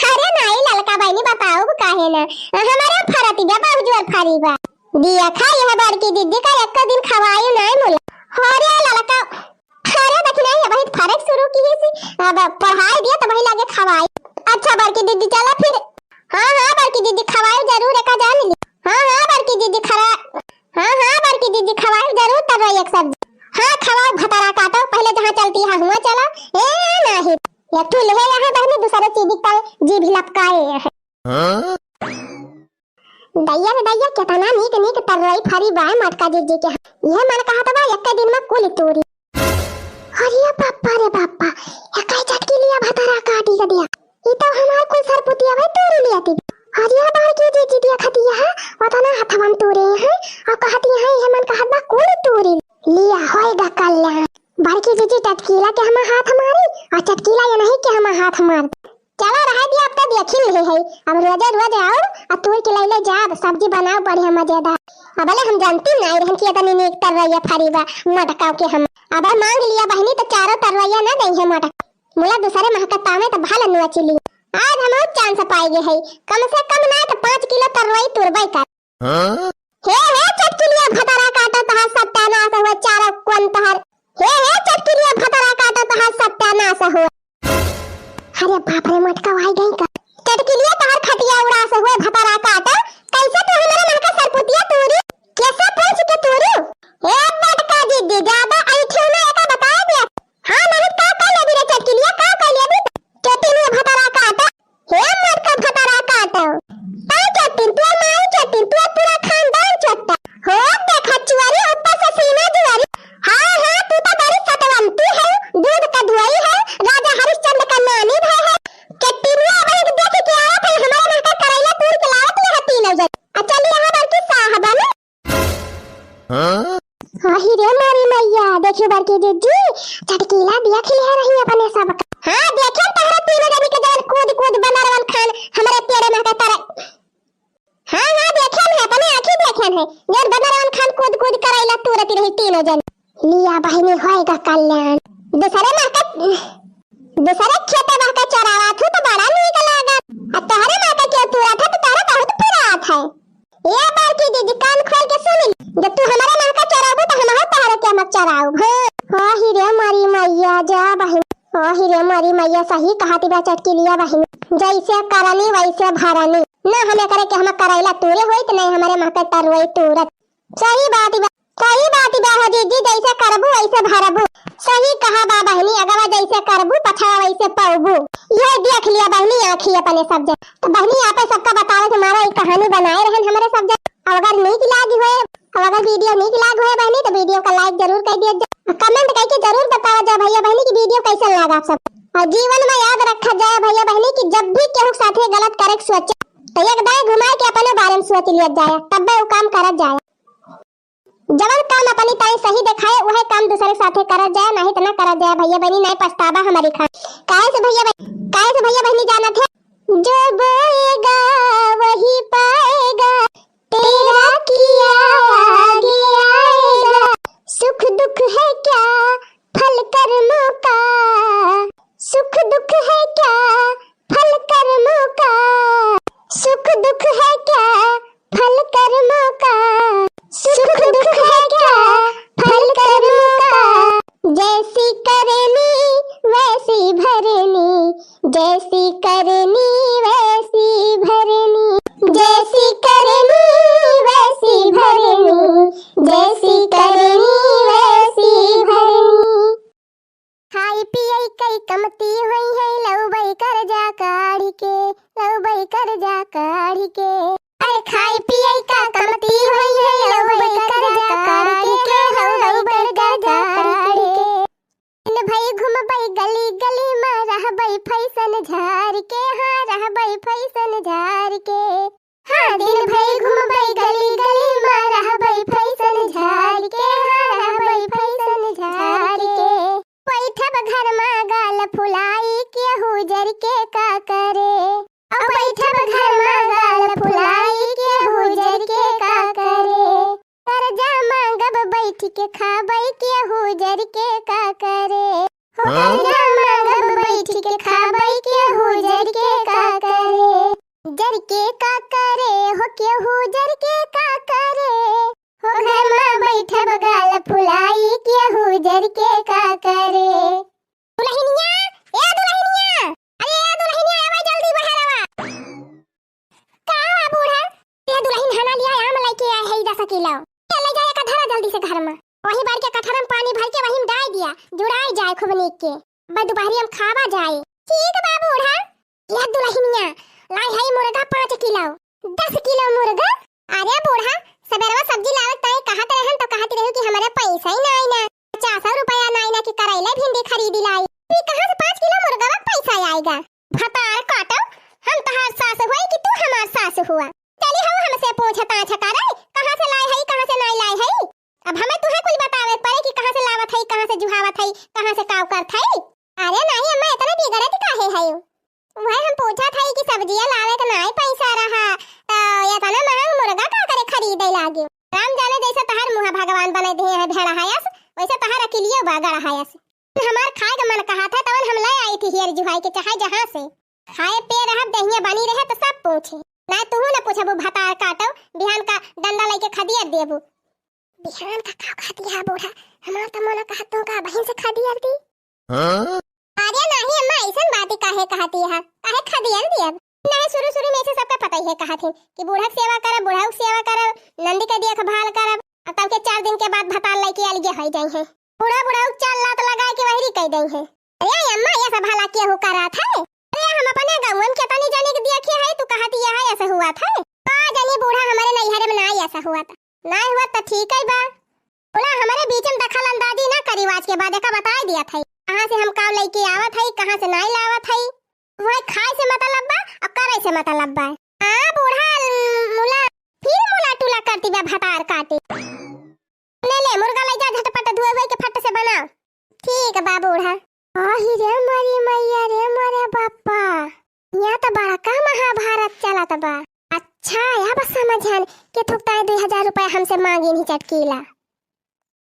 अरे नाई ललका बहिनी बताओ काहे ना, हमारे फरत बा, बहुत जोर फरी बा। दिया खा यह बड़की दीदी का एक दिन खवाई नाई मुला। हो रे ललका, अरे दखिनाही, अबही फरक शुरू की ही सी, अब पढ़ाई दिया तो वही लागे खवाई। अच्छा बड़की दीदी चला फिर। हाँ हाँ बड़की दीदी खवाई जरूर एका जान ली। हाँ हाँ बड़की दीदी खरा, हाँ हाँ बड़की दीदी खवाई जरूर तररोई एक सब्जी। हाँ खवाई भतरा काटो, पहले जहाँ चलती है हुआ चला। ए नाही, ये तू ले यहाँ बहनी दूसरे चीज का जी भी लपकाए है। हाँ? दैया रे दैया, केतना नीक नीक तररोई फरी बाय मटका जीजी के। इहे मन कहत बा, एक्के दिन में कुल तूरी। अरे बाप्पा रे बाप्पा, एकाई चटकी लिया भतरा काटी के दिया। ई तो हमार कुल सरपुतिया भाई तूरी लिया ती। अरे बड़की जीजी दिया खतिया है, ओतना हथवा में तूरे हैं, और कहती है, इहे मन कहत बा कुल तूरी। लिया होएगा कल्याण। बड़की जीजी टटकीला के हमा हाथ मारी, और चटकीला ये नहीं के हमा हाथ मार। चला रहे दिया, अब तो देखी ले है, अब रोजे रोज आओ, आ तूर के लैले जाब, सब्जी बनाओ बढ़िया मजेदार। अबले हम जानती नहीं रहन कि इतनी नीक तररोई फरी बा, मटकाओ के हम। अबे मांग लिया बहिनी, तो चारों तरवैया ना देइहैं मोटका। मुला दूसरे महकत पावे तो भला नुआ चिली। आज हम और chance पाई गए है, कम से कम ना तो पाँच किलो तरवई तुरबई कर। हाँ? हे, हे, चटकिलिया भतरा काटो तोहार सत्यानाश हुए, चारों कोन तोहार। हे, हे, चटकिलिया भतरा काटो तोहार सत्यानाश हुए। अरे बाप रे, मोटका आई गई का? चटकिलिया तोहार खटिया उड़ास हुए, भतरा काटो। कैसे तू हमारे मन का सरपुतिया तूरी? कैसे पूछ के तूरी? ए मोटका दीदी, ज्यादा ऐठियो ना, एका बताए दिया। हाँ, नहीं का कर लेबी रे चटकिलिया, का कर लेबी? चोटी में भतरा काटा। हे मोटका भतरा काटा। ता चोटी, तू माई चोटी, तू पूरा खानदान चोटा। हो देखा चुआरी, ऊपर से सीना जुआरी। हाँ, हाँ, तू तो बड़ी सतवंती है, दूध का धुआई है, राजा हरिश्चंद्र का नानी भय है। चोटी में अब एक देख के आवत है, हमारे महका करैला तूर के लावत है तीनों जन। आ चल यहाँ बड़की साहबन। हाँ? आही रे मोरी मैया, देखियो बड़की दीदी, चटकीला देख लिया रही अपने सबका। हाँ, देखे तहरा तीनों जनी के जवन कूद कूद बनरवन खान हमरे पेड़े में के तरह। हाँ, हाँ, देखे है, अपने आँखी देखे है, जवन बनरवन खान कूद कूद करैला तुरत रही तीनों जन। लिया बहिनी होएगा कल्याण। दूसरे महका, दूसरे खेते महका चरावा थू तो बड़ा नीक लागत। आ तोहरे महका के तुरत है तो तोहरे बहुत पिरात है। ए बड़की दीदी, कान खोल के सुन ले, जब तू हमारे महका चराबू, तो हमहू तोहरे के महका चराउब। हाँ। ओ ही रे मोरी मैया, जा बहिन। ओ ही रे मोरी मैया, सही कहती बा चटकिलिया बहिन। जैसे करनी, वैसे भरनी। ना हमें करे के हम करैला तूरे होइत, नहीं हमारे महका तरवई तूरत। सही बात बा, सही बात बा हो दीदी, जैसे करबू, वैसे भरबू। सही कहा बा बहिनी, अगवा जैसे करबू, पछवा वैसे पौबू। यह देख लिया बहिनी, आँखी अपने सब जन। तो बहिनी, आपे सबका बतावे के मारा ई कहानी बनाए रहन हमरे सब जन। अब अगर नीक लागी होए, अब अगर video नीक लाग होए बहिनी, तो video का like जरूर कर दिया जाए, comment करके जरूर बतावा जाए भैया बहिनी कि video कैसन लागा आप सब। और जीवन में याद रखा जाए भैया बहिनी कि जब भी केहू के साथे गलत करे के सोचे, तो एक दाएं घुमाए के अपने बारे में सोच लिया जाए, तब वो काम करा जाए। जवन काम अपनी ताई सही देखाए, वह काम दूसरे साथे करत जाए, नहीं तो ना करत जाए भैया बहिनी, नहीं पछतावा हमारी खान। काहे से भैया बहिनी, काहे से भैया बहिनी जानत है, जो बोएगा वही पाएगा, तेरा किया आगे आएगा, सुख दुख है क्या फल कर्मों का, सुख दुख है क्या फल कर्मों का, सुख दुख है क्या फल कर्मों का, सुख दुख है क्या फल कर्मों का। जैसी करनी वैसी भरनी, जैसी करनी वैसी भरनी, जैसी करनी वैसी भरनी, जैसी करनी वैसी भरनी। खाई पियई कई कमती होई है, लउबई कर्जा काढ़ी के, लउबई कर्जा काढ़ी के। अरे खाई पियई का कमती होई है, लउबई कर्जा काढ़ी के, लउबई कर्जा काढ़ी के। दिन भई घुमबई गली गली मा, रहबई फैशन झार के, हाँ, रहबई फैशन झार के। हाँ, दिन भई घुमबई गली गली मा, रहबई फैशन झार के, हाँ, रहबई फैशन झार के। बैठब घर मा गाल फुलाई, केहू जर के का करे। अब बैठब घर मा गाल फुलाई, केहू जर के का करे। कर्जा मांगब बैठ के खाबई, केहू जर के का करे। हो हाँ? कर्जा मांगब बैठ के खाबई, केहू जर के का करे। जर के का करे, हो केहू जर के का करे। हो घर मा बैठब गाल फुलाई, केहू जर के का करे। दुलहिनिया, ए दुलहिनिया, अरे ए दुलहिनिया, आवा जल्दी बहरवा। का हुआ बूढ़ा? ए दुलहिन हना लिया, आम लइके आए है दस किलो। ए ले जाए का धरा जल्दी से घर मा। वही बार के कठरम पानी भर के वही में डाल दिया, जुड़ाई जाए खूब नीक के। बस दोपहरी हम खावा जाए। ठीक बा बूढ़ा। ए दुलहिनिया, लाई है मुर्गा पाँच किलो। दस किलो मुर्गा? अरे बूढ़ा, सबेरवा सब्जी लावत ताई कहत रहन तो कहत रहू कि हमरे पैसा ही नाई ना, पचास रुपया नाई ना कि करैला भिंडी खरीदी लाई। ई कहाँ से पाँच किलो मुर्गा मा पैसा आएगा? भतार काटो, हम तोहार सास हुई कि तू हमार सास हुआ? चली हो हमसे पूछ ताछ करे, कहाँ से लाए है, कहाँ से नाई लाए है? अब हमें तुहे कुल बतावे पड़े कि कहाँ से लावत है, कहाँ से जुहावत है, कहाँ से काव करत है। अरे नाई अम्मा, इतने बिगड़त काहे है? वह हम पूछत हई कि सब्जिया लावे के नाई पैसा रहा, त एतना महंग मुर्गा का करे खरीदे लागे? राम जाने जैसे तोहार मुँह भगवान बने दिए हैं भेड़ा हयस। वैसे तहार अकिलियो बा गड़हा अस। हमार खाए के मन कहत है, तवन हम ले आई थी हियर जुहाई के, चाहे जहाँ से। खाए पे रहब, देहिया बनी रहे तो सब पूछे। ना तुहू ना पूछबू भतार काटो, बिहान का डंडा लेके खदियर देबू। बिहान का का खदिया बूढ़ा, हमार तो मन कहत तू का बहिन से खदियर दी। हाँ? अरे नाही अम्मा, ऐसन बात काहे कहती है? काहे खदियर दियब? नहीं, शुरू शुरू में से सबका पता ही है कहत है कि बूढ़ा के सेवा करब, बूढ़ा के सेवा करब, नंदी के देखभाल करब। अब तब के चार दिन के बाद भतार लेके अलगे होई जाई है। बूढ़ा बूढ़ा चार लात लगाए के वहरी कह दई है। अरे अम्मा, ये सब भला केहू करत है? अरे हम अपने गाँव में केतनी जनी के देखी है, तू कहती है ऐसे हुआ था? का जनी बूढ़ा हमारे नैहरे में ना ऐसा हुआ था। ना हुआ तो ठीक है बा। बोला हमारे बीच में दखल अंदाजी ना करी, आज के बाद एका बताई दिया था। कहाँ से हम काव लेके आवत है, कहाँ से नाई लावत है। वही खाए से मतलब बा और करे से मतलब बा। हाँ बूढ़ा ल-, मुला फिर मुला टुला करती बा भतार काटी। ले ले मुर्गा ले जा झटपट धोए वोए के फट से बना। ठीक बा बूढ़ा। आही रे मोरी मैया रे मोरे बापा, यहाँ तो बड़का महाभारत चलत बा। अच्छा, अब समझन के थुकता है दुई हजार रुपया हमसे मांगी नहीं चटकीला।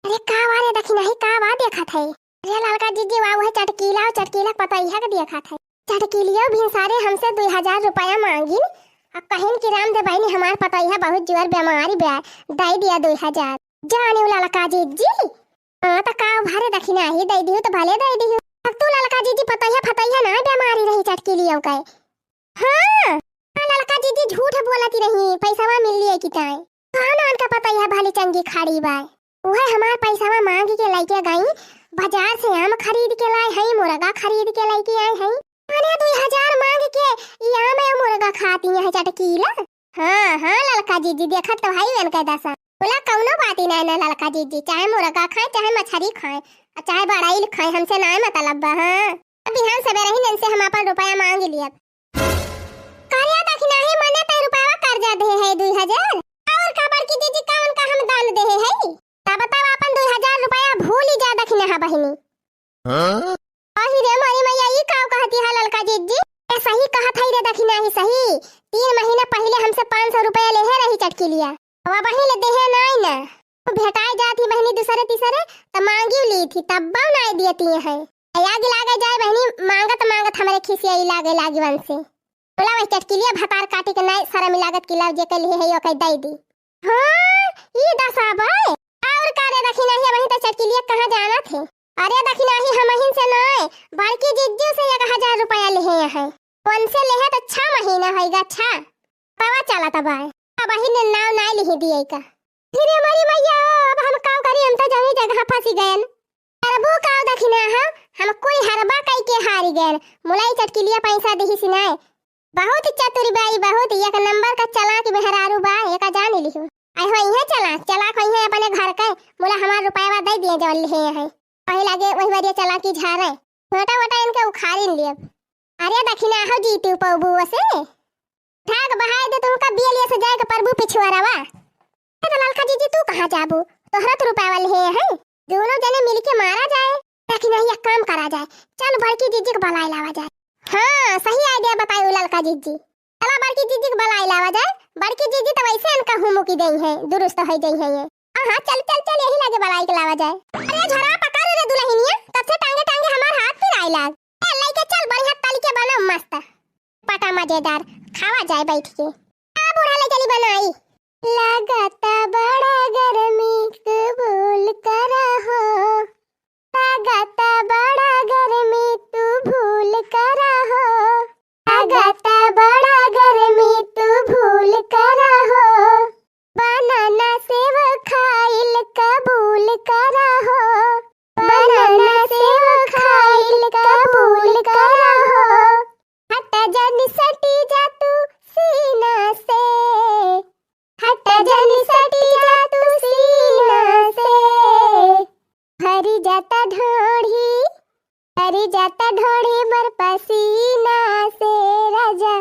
अरे का वा रे दखिनाही, का वा देखत है? अरे ललका जिज्जी वा, वह चटकीला, चटकीला पतोहिया के देखत है। चटकीलियो भिनसारे हमसे दुई हजार रुपया मांगिन, आ कहिन कि राम दे बहिनी हमार पतोहिया बहुत जोर बीमारी बा, दे दिया दुई हजार। जानी उ ललका जिज्जी, हाँ त का भरे दखिनाही दे दिहु त भले दे दिहु। अब तू ललका जिज्जी पतोहिया फतोहिया ना बीमारी रही चटकीलियो के। हाँ, हाँ, ललका जिज्जी झूठ बोलती रही, पैसवा मिल लिए कि ताई। कौन उनका पता यह भली चंगी खाड़ी बाय? उहे हमार पैसवा मांग के लेके गई, बाजार से आम खरीद के लाए हई, मुर्गा खरीद के लेके आए हई। अरे दुई हजार मांग के ई आम ए मुर्गा खाती है चटकीला। हाँ, हाँ, ललका जिज्जी, देखत तो हई उनका दशा। बोला कौनो बात ही नहीं ना ललका जिज्जी, चाहे मुर्गा खाए, चाहे मछरी खाए, और चाहे बड़ाइल खाए, हमसे ना मतलब बा। हाँ, अब बिहान सवेरे ही इनसे हम अपन रुपया मांग लियब। करे दखिनाही मने तै रुपयावा कर्जा दे है दुई हजार। और का बड़की जिज्जी का उनका हम दान दे है? तब तब अपन दुई हजार रुपया भूली जा दखिनाहा बहिनी। हाँ? अही रे मोरी मैया, ई का कहती है ललका जिज्जी? ए सही कहत है रे दखिनाही सही। तीन महीना पहिले हमसे पाँच सौ रुपया लेहे रही चटकीलिया। अब वही ले देहे नाई ना। भेटाए जात ही बहिनी दूसरे तीसरे, त मांगी ली थी, तब्बो नाई दियती है। आग लागे जाए बहिनी, मांगत मांगत हमरे खिसियाई लागे लागी वंसे। बोला वही चटकीलिया भतार काटी के नाई शरम लागत कि लाव जे के लिए है, ओके दे दी। हाँ, ई दशा बाय। और का रे दखिनाही, वही तो चटकीलिया कहाँ जाना थे? अरे दखिनाही हमहिन से नाई, बड़की जिज्जू से एक हजार रुपया लेहे है। उनसे लेहे तो छह महीना होइगा, छह। पवा चला तब आए। अब वही ने नाव नाई लिही दिए का। फिर हमारी मैया, अब हम का करी, हम तो जमी जगह फंसी गए। करबू का दखिना है, हम कोई हरबा कई के हारी गए। मुलाई चटकीलिया पैसा दिही सिनाए। बहुत चतुर बाई, बहुत एक नंबर का चालाक मेहरारू बा, एका जान लिहू। आई हो इहे चालाक, चालाक होई है अपने घर के, मुला हमार रुपया दे दिए जवन लिहे है। वही लागे वही बरिया चालाकी झारे, छोटा मोटा इनके उखाड़ी लियब। अरे दखिना हो जीती पौबू से, ठाक बहाए दे तुमका बियलिया से जाए के प्रभु पिछुआरवा। ए तो ललका जीजी तू कहाँ जाबू, तोहरा तो रुपया लिहे है। दोनों जने मिलके मारा जाए। दखिनाही एक काम करा जाए, चल बड़की जीजी के बलाई लावा जाए। हाँ, सही idea बताई उ ललका जीजी। चला बड़की जीजी के बलाई लावा जाए। बड़की जीजी तो वैसे इनका हुमुकी देई है, दुरुस्त होई जाई है ये। हाँ, हाँ, चल, चल, चल, यही लागे बलाई के लावा जाए। अरे झरा पकड़ रे दुलहिनिया, तब से टांगे टांगे हमार हाथ पिराए लाग। ए, लइके चल, बढ़िया तल के बना मस्त। पटा मजेदार, खावा जाए बैठ के। आ बूढ़ा ले चली बनाई। लागता बड़ा गर्मी, कबूल करा हो। लागता बड़ा गर्मी, तू भूल करा हो। लागता बड़ा गर्मी, तू भूल करा हो। बनाना सेव खाइल कबूल करा हो। बनाना सेव खाइल कबूल करा हो। हट जन सटी जा तू सीना से। हट जन सटी जा तू सीना से। भरी जाता ढोढ़ी, भरी जाता ढोढ़ी मोर पसीना से राजा।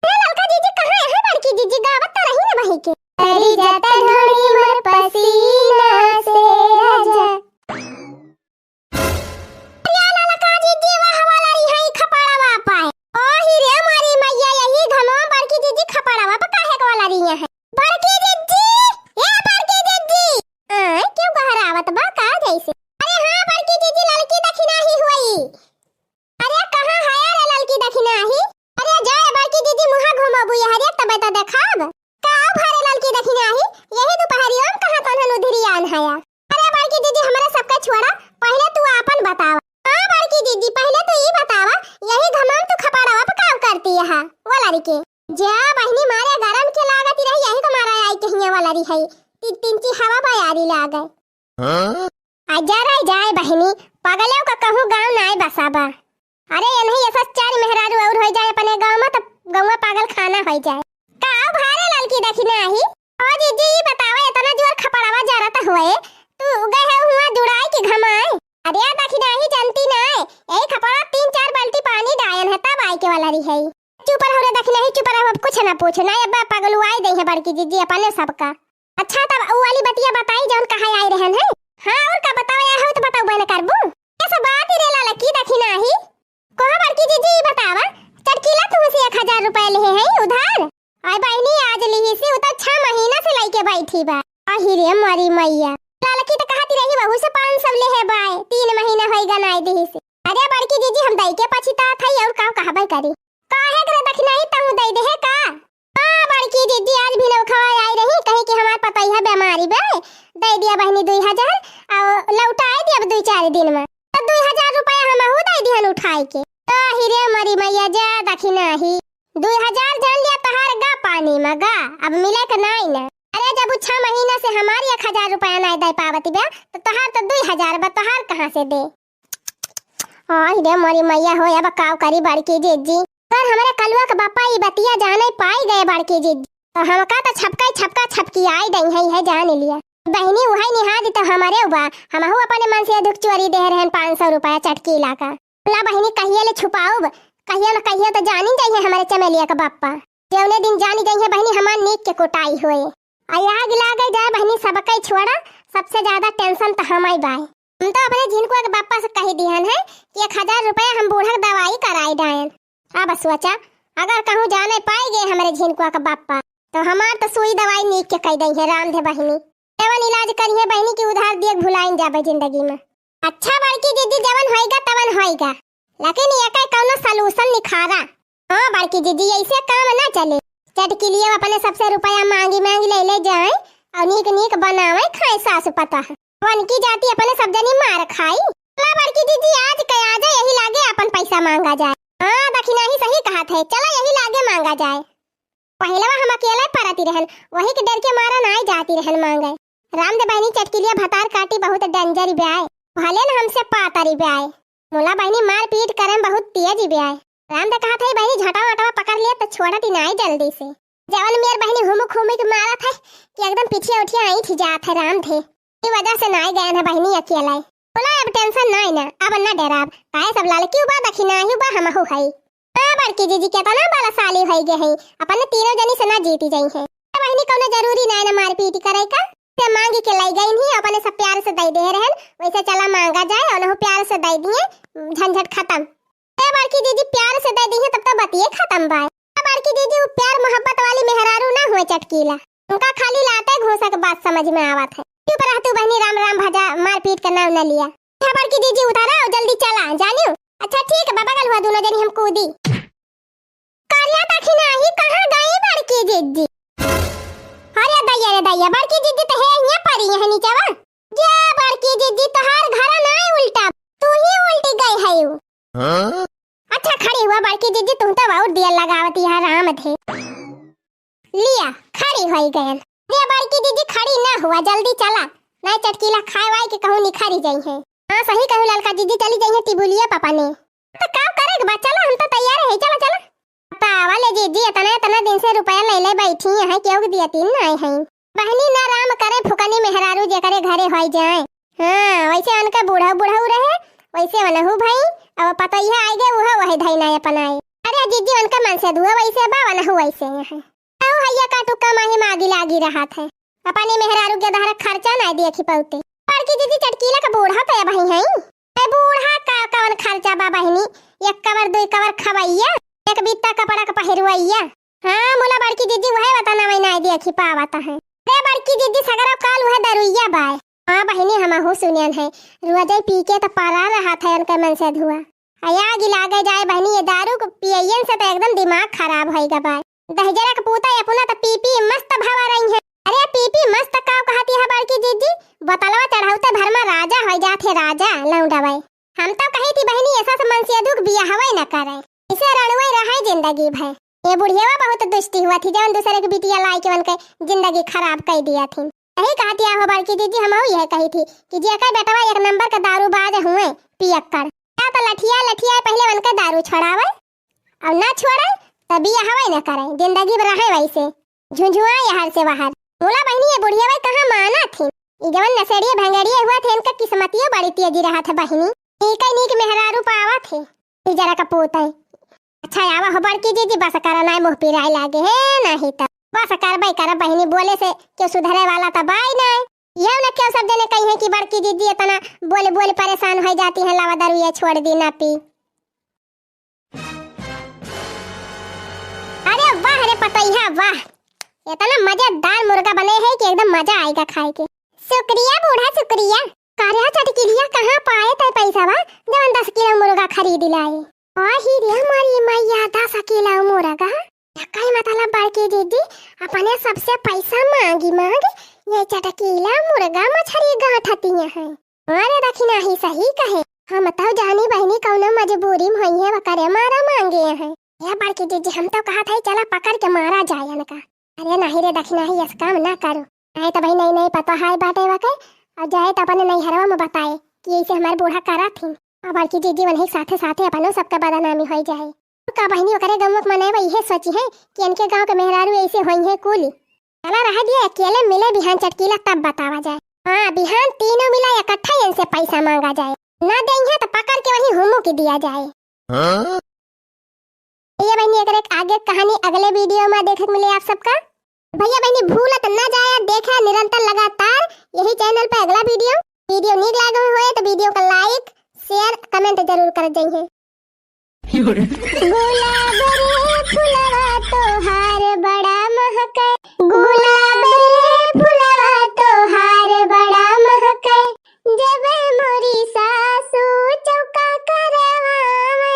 अरे ललका जीजी कहाँ है बड़की जीजी? गावत तो रही ना बही के। भरी जाता ढोढ़ी मोर पसीना से राजा। अरे ललका जीजी वाह वाला रही है खपड़वा पाए। ओ ही रे मारी मैया, यही घमवा बड़की जीजी खपड़वा पर काहे के वाला रही है? बड़की जीजी, ए बड़की जीजी। आय, क्यों बहरावत बा का जैसे? जाए बहिनी, पगलेउ का कहूँ गाँव नाय बसा बा। अरे, एनही ऐसा चार मेहरारू और होइ जाए अपने गाँव में, त गौवा पागल खाना होइ जाए। का भारे ललकी दखिनाही? ओ जीजी, ई बतावा, एतना जोर खपड़वा जरत होए, तू गए है हुआ जुड़ाई के घमाए? अरे दखिनाही, जनती नाय, यही खपड़ा तीन चार बाल्टी पानी डायन है, तब आए के वाला रही है। चुप रहो रे दखिनाही, चुप रहो, अब कुछ ना पूछो ना, अब पगलुआई दे है बड़की जीजी अपने सबका। अच्छा, तब उ वाली बतिया बताई जौन कहा आई रहन है। हाँ, और का बताओ, या हो तो बताओ, बहन करबू। ये सब बात ही रे ललकी दखिनाही। कहो बड़की जीजी, ई बतावा, चटकीला तुहसे एक हजार रुपया लिहे है उधार? आय बहिनी, आज लिही से, उ तो छह महीना से लइके बैठी बा। अहि रे मोरी मैया, ललकी तो कहती रही, वहू से पाँच सौ लिहे बाय, तीन महीना होई गनाई दिही से। अरे बड़की जीजी, हम दई के पछितात हई, और का कहबे करी? काहे करे दखिनाही, तहू दई देहे का? हाँ बड़की जीजी, आज भी नौखवा आई रही, कही कि हमार पतोहिया बीमारी बे, दे दिया बहिनी दुई हजार, और लौटाए दिया अब दुई चार दिन में। तो दुई हजार रुपया हमहू दे दिहन उठाए के। तो हिरे मरी मैया, जा दखिनाही, दुई हजार जान लिया तहार गा पानी में गा, अब मिले के नाई ना। अरे जब उ छह महीना से हमार एक हजार रुपया नाई दे पावती बे, तो तहार तो दुई हजार बा, तहार कहाँ से दे? आई रे मोरी मैया हो, अब काव करी बड़की जीजी। अगर हमरे कलुआ के बापा ई बतिया जाने पाई गए बड़की जीजी, तो हमका तो छपका ही छपका छपकी आई गई है, है जान लिया। बहिनी उहै निहाद तो हमरे उबा, हमहू अपने मन से दुख चोरी दे रहन पाँच सौ रुपया चटकीला का। ना बहिनी कहिए ले छुपाउब, कहिए न कहिए तो जानी जाइए हमरे चमेलिया का बापा। जौने दिन जानी जाइए बहिनी हमार नीक के कोटाई होए। आ आग लागे जाए बहिनी, सबके छोड़ा, सबसे ज्यादा tension तो हम ही बाए। हम तो अपने झिनकुआ के बापा से कही दिहन है कि एक हजार रुपया हम बूढ़ा के दवाई कराई डायन। अब सोचा, अगर कहूँ जाने पाई गए हमरे झिनकुआ के बापा, तो हमार तो सुई दवाई नीक के कह दई है राम धे बहिनी। एवन इलाज करी है बहिनी की उधार दिए के भुलाइन जाबे जिंदगी में। अच्छा बड़की दीदी, जवन होइगा तवन होइगा, लेकिन एकर कौनो solution निखारा। हाँ बड़की जीजी, ऐसे काम ना चले। चटकिलिया अपने सबसे रुपया मांगी मांगी ले ले जाए और नीक नीक बनावे खाए सास पतोह। वनकी जाति अपने सब जनी मार खाई। चला बड़की जीजी, आज के आजा यही लागे अपन पैसा मांगा जाए। हाँ दखिनाही सही कहत है, चला यही लागे मांगा जाए। पहिलवा हम अकेले परती रहन, वही के डर के मारा नाई जाती रहन मांगे। राम दे बहिनी चटकिलिया भतार काटी बहुत danger ब्याय, भले न हमसे पातरी ब्याय। मुला बहिनी मारपीट करे में बहुत तेज ब्याय। राम दे कहत है बहिनी झटवा अटवा पकड़ लिया तो छोड़त ही नाई जल्दी से। जवन मेर बहिनी हुमुक हुमुक मारत है कि एकदम पिठिया उठिया ऐंठ जात है राम दे। ई वजह से नाई गयन है बहिनी अकेले। बोला अब tension नाई ना, अब ना डराब, काहे सब ललकी उबा दखिनाही उबा हमहू हई। हाँ बड़की जीजी केतना बलशाली होई गए है, अपने तीनों जनी से ना जीती जाई है। ए बहिनी कौनो जरूरी नाई ना मारपीट करे का, से मांगी के लाई गई नहीं, अपने सब प्यार से दई दे रहन, वैसे चला मांगा जाए और प्यार से दई दिए, झंझट खत्म। ए बड़की जीजी प्यार से दई दी है तब तो बतिये खत्म बाय। ए बड़की जीजी वो प्यार मोहब्बत वाली मेहरारू ना हुए चटकीला, उनका खाली लाते घूसा के बात समझ में आवत है। चुप रह तू बहिनी, राम राम भजा, मारपीट का नाम न लिया। ए बड़की जीजी उतारा और जल्दी चला जानियो। अच्छा ठीक है बाबा, कल हुआ दोनों जनी हम कूदी। करिया दखिनाही कहाँ गई बड़की जीजी? अरे दैया रे दैया, बड़की जीजी तो है यहाँ परी है नीचे बा। जा बड़की जीजी, तोहार घर नाई उल्टा, तू ही उल्टी गई है यू। हाँ? अच्छा खड़ी हुआ बड़की जीजी, तुम तो बहुत दिया लगावती है राम थे। लिया, खड़ी होई गयन। लिया बड़की जीजी, खड़ी ना हुआ, जल्दी चला, नाई चटकीला खाए वाए के कहूँ निखरी जाई है। हाँ सही कहू ललका जीजी, चली जाई है टिबुलिया पापा ने। तो का करे के बा, चला हम तो तैयार है, चला चला। बतावा ले जीजी, इतना इतना दिन से रुपया ले ले बैठी हैं, केहू के दिया तीन नाई है। बहिनी ना राम करे फुकनी मेहरारू जेकरे घरे होई जाए। हाँ, वैसे उनका बूढ़ा बूढ़ा रहे, वैसे वनहु भई, अब पतोहिया आई गए, उहो वही धई नाई अपनाए। अरे जीजी, उनका मन से धुआ वैसे बा, वनहु वैसे हैं। अहो हैया का टुक्का माही मागी लागी रहत है। अपने मेहरारू के दहर खर्चा नाई देखी पौते। बड़की जीजी चटकीला का बूढ़ा तो अब ही हैं। ए बूढ़ा का कवन खर्चा बा बहिनी? एक कवर, दुई कवर खवैया, एक बित्ता कपड़ा का पहिरवैया। हाँ, मुला बड़की जीजी वह वतन में नाई देखी पावत है। रे बड़की जीजी सगरो काल वह दरुइया बाय। हाँ बहिनी, हमहू सुनियन है, रोजई पी के तो परा रहत है उनके मन से धुआ। आ आगी लागे जाए बहिनी, ये दारू के पियन से तो एकदम दिमाग खराब होई गा बाय। दहिजरा के पूता ये अपना तो पी पी मस्त भवा रही है। अरे पी पी मस्त का कहती है बड़की जीजी, बोतलवा चढ़ाउते भर में राजा होई जात है, राजा लौंडा बाय। हम तो कही थी बहिनी, ऐसा से मनसेधु के बियाहवे न करे, इसे रणुए रहे जिंदगी भर। ये बुढ़ियावा बहुत दुष्टी हुआ थी, जवन दूसरे के बिटिया लाई के उनके जिंदगी खराब कर दिया थी। यही कहत या हो बड़की जिज्जी, हमहू यह कही थी कि जेकर बेटवा एक नंबर का दारूबाज हुए, पियक्कड़। या तो लठिया लठिया पहिले उनके दारू छोड़ावे, अउर ना छोड़े तो बियाहवे न करे, जिंदगी भर रहे वैसे। झुंझुआ यहर से वहर। बोला बहिनी, ये बुढ़िया भाई कहाँ माना थी? ई जवन नशेड़िए भंगेड़िए हुआ थे, इनका किस्मतियो बड़ी तेजी रहा था बहिनी। नीक नीक मेहरारू पावा थे, ई जरा का पूत है। अच्छा आवा हो बड़की जिज्जी, बस करा, नाय मुँह पिराए लागे है, नाही त बस करबे करब बहिनी, बोले से क्यों सुधरे वाला त बाई नाय। यह न क्यों सब जने कही है कि बड़की जिज्जी इतना बोल बोल परेशान हो जाती है, लावा दारू ये छोड़ दी ना पी। अरे वाह रे पतोहिया वाह, इतना मजेदार मुर्गा बने है कि एकदम मजा आएगा खाए के। शुक्रिया बूढ़ा शुक्रिया। का रे चटकीलिया, कहाँ पाए तै पैसा बा जवन दस किलो मुर्गा खरीद लाए? आही रे हमारी मैया, दस किलो मुर्गा। यक्कै मतलब बड़की जिज्जी अपने सबसे पैसा मांगी मांगी ये चटकीला मुर्गा मछरी गांठतिया है। अरे दखिनाही सही कहे, हम तउ जानी बहिनी कउनो मजबूरी में होइहैं, वकरे मारा मांगे हैं। ए बड़की जिज्जी, हम तउ कहत हई चला पकड़ के मारा जाए इनका। अरे नाही रे दखिनाही, अस काम ना करू। आए त भाई नई नई पतोहाई बाटे वके, अउर जाए त अपने नैहरवा में बताए कि ऐसे हमार बूढ़ा करत थी। अउर बड़की जिज्जी वनही साथे साथे अपनो सबके बदनामी होई जाए। का बहिनी, ओकरे गौवा के मनई बा, इहे सोची है कि इनके गाँव के मेहरारू ऐसे होई है कुल। चला रह दिया, अकेले मिले बिहान चटकीला तब बतावा जाए। हाँ, बिहान तीनों मिला इकट्ठा इनसे पैसा मांगा जाए, ना देइहैं तो पकड़ के वहीं हुमुक दिया जाए। हाँ? ये बहिनी, एकरे आगे कहानी अगले वीडियो में देखे के मिले आप सबका। भैया बहिनी भूलत ना जाए, देखे निरंतर लगातार यही चैनल पे अगला वीडियो। वीडियो नीक लागे होए तो वीडियो का लाइक, शेयर, कमेंट जरूर कर जाइए। गुलाब रे फुलवा तोहार बड़ा महके, गुलाब रे फुलवा तोहार बड़ा महके, जब मोरी सासू चौका करवावे,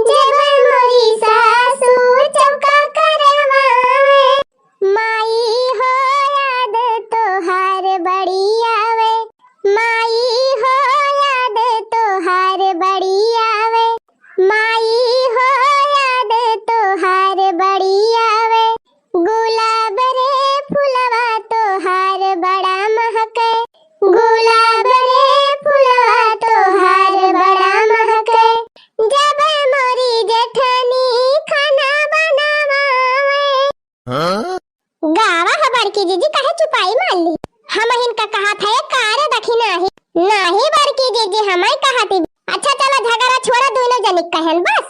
जब मोरी सासू चौका करवावे, माई हो याद तोहार बड़ी आवे, माई हो याद तोहार बड़ी आवे, माई हो याद तोहार बड़ी आवे। गुलाब रे फुलवा तोहार बड़ा महके, गुलाब रे फुलवा तोहार बड़ा महके। जब मोरी जेठनी खाना बनावे। हाँ? गावा हो बड़की जिज्जी, काहे चुपाई मार ली? हमहिन का कहत है, का रे दखिनाही? नाही बड़की जिज्जी, हमही कहत ही। अच्छा चला झगड़ा छोड़ा, दुनो जनी कहन बस।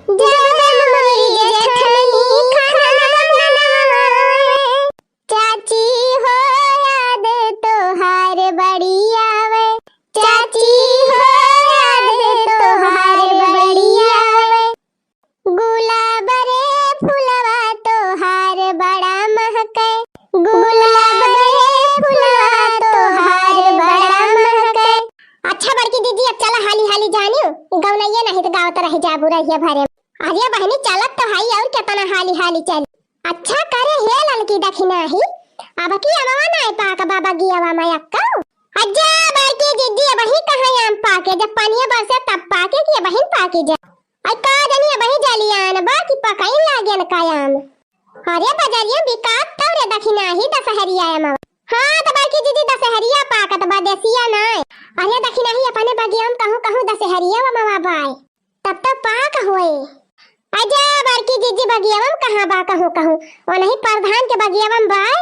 जब मोरी जेठनी खाना बनावे, चाची हो याद तोहार बड़ी आवे, चाची हो याद तोहार बड़ी आवे। गुलाब रे फुलवा तोहार बड़ा महके, गुलाब रे फुलवा तोहार बड़ा महके। अच्छा बड़की जिज्जी, अब चला हाली हाली जानियो, गौनैया नहीं तो गावत रह जाबू रहिया भरे। अरे बहिनी, चलत तो हई, और केतना हाली हाली चली। अच्छा करे हे ललकी दखिनाही, अब की अमवा नाय पाक बा बगियवा में अक्का। अज्जा बड़की जिज्जी, अबही कहाँ आम पाके, जब पनिया बरसे तब पाके कि अबहिन पाके जा। अइ का जनी अबही जलियान बा कि पकइन लागेन का आम। अरे बजरिया बिकात तौ रे दखिनाही दसहरिया अमवा। हाँ त बड़की जिज्जी दसहरिया पाकत बा, देसिया नाय। अरे दखिनाही अपने बगिया में कहूँ कहूँ दसहरिया अमवा बाय। तब तो पाक होए। अजा बड़की जिज्जी बगियवा में कहाँ बा कहूँ कहूँ, ओनही प्रधान के बगियवा में बाय।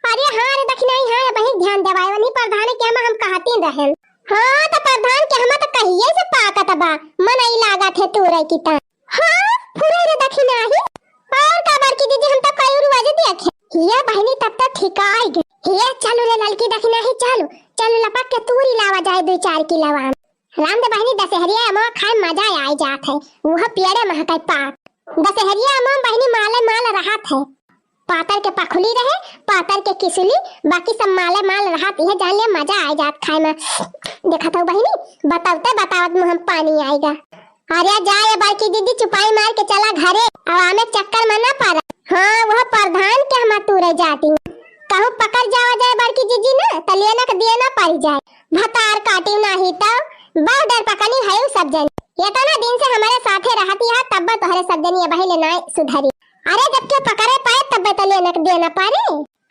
अरे हाँ रे दखिनाही, हाँ, अबही ध्यान देवाए, ओनही प्रधान के हम, हम कहती रहेन। हाँ, त प्रधान के हम त कहिए से पाकत बा, मनई लागत है तूरे की त। हाँ, फुरे रे दखिनाही, और का बड़की जिज्जी, हम त कई रोज देखे। ये बहिनी तब त ठिकाई गई। ये चलू रे ललकी दखिनाही, चलू, चलू लपक के तूरी लावा जाए दुई चार किलो आम। राम दे बहिनी, दसहरिया अमवा खाए मजा आइ जात है, उहो पियरे महकै पाक। दसहरिया अमवा बहिनी माले माल रहत है, पातर के पखुली रहे, पातर के किसुली, बाकी सब माले माल रहत, इहे जान लिया मजा आइ जात खाए में। देखत हौ बहिनी, बतावते बतावत मुँह में पानी आइगा। अरे जा ये बड़की जिज्जी, चुपाई मार के चला घरे, अब आमे चक्कर में ना पड़ा। हाँ, वह प्रधान के हम तूरे जाती। कहूँ पकड़ जावा जाए बड़की जिज्जी ना, त लेना के देना पड़ जाए। भतार काटी नाही त बॉर्डर पकनी है उ सब जन। इतना दिन से हमारे साथे रहती है, तब तोहरे सब जनी अबही ले नाय सुधरी। अरे जब के पकड़े पाए तब तो लेना के देना पड़े।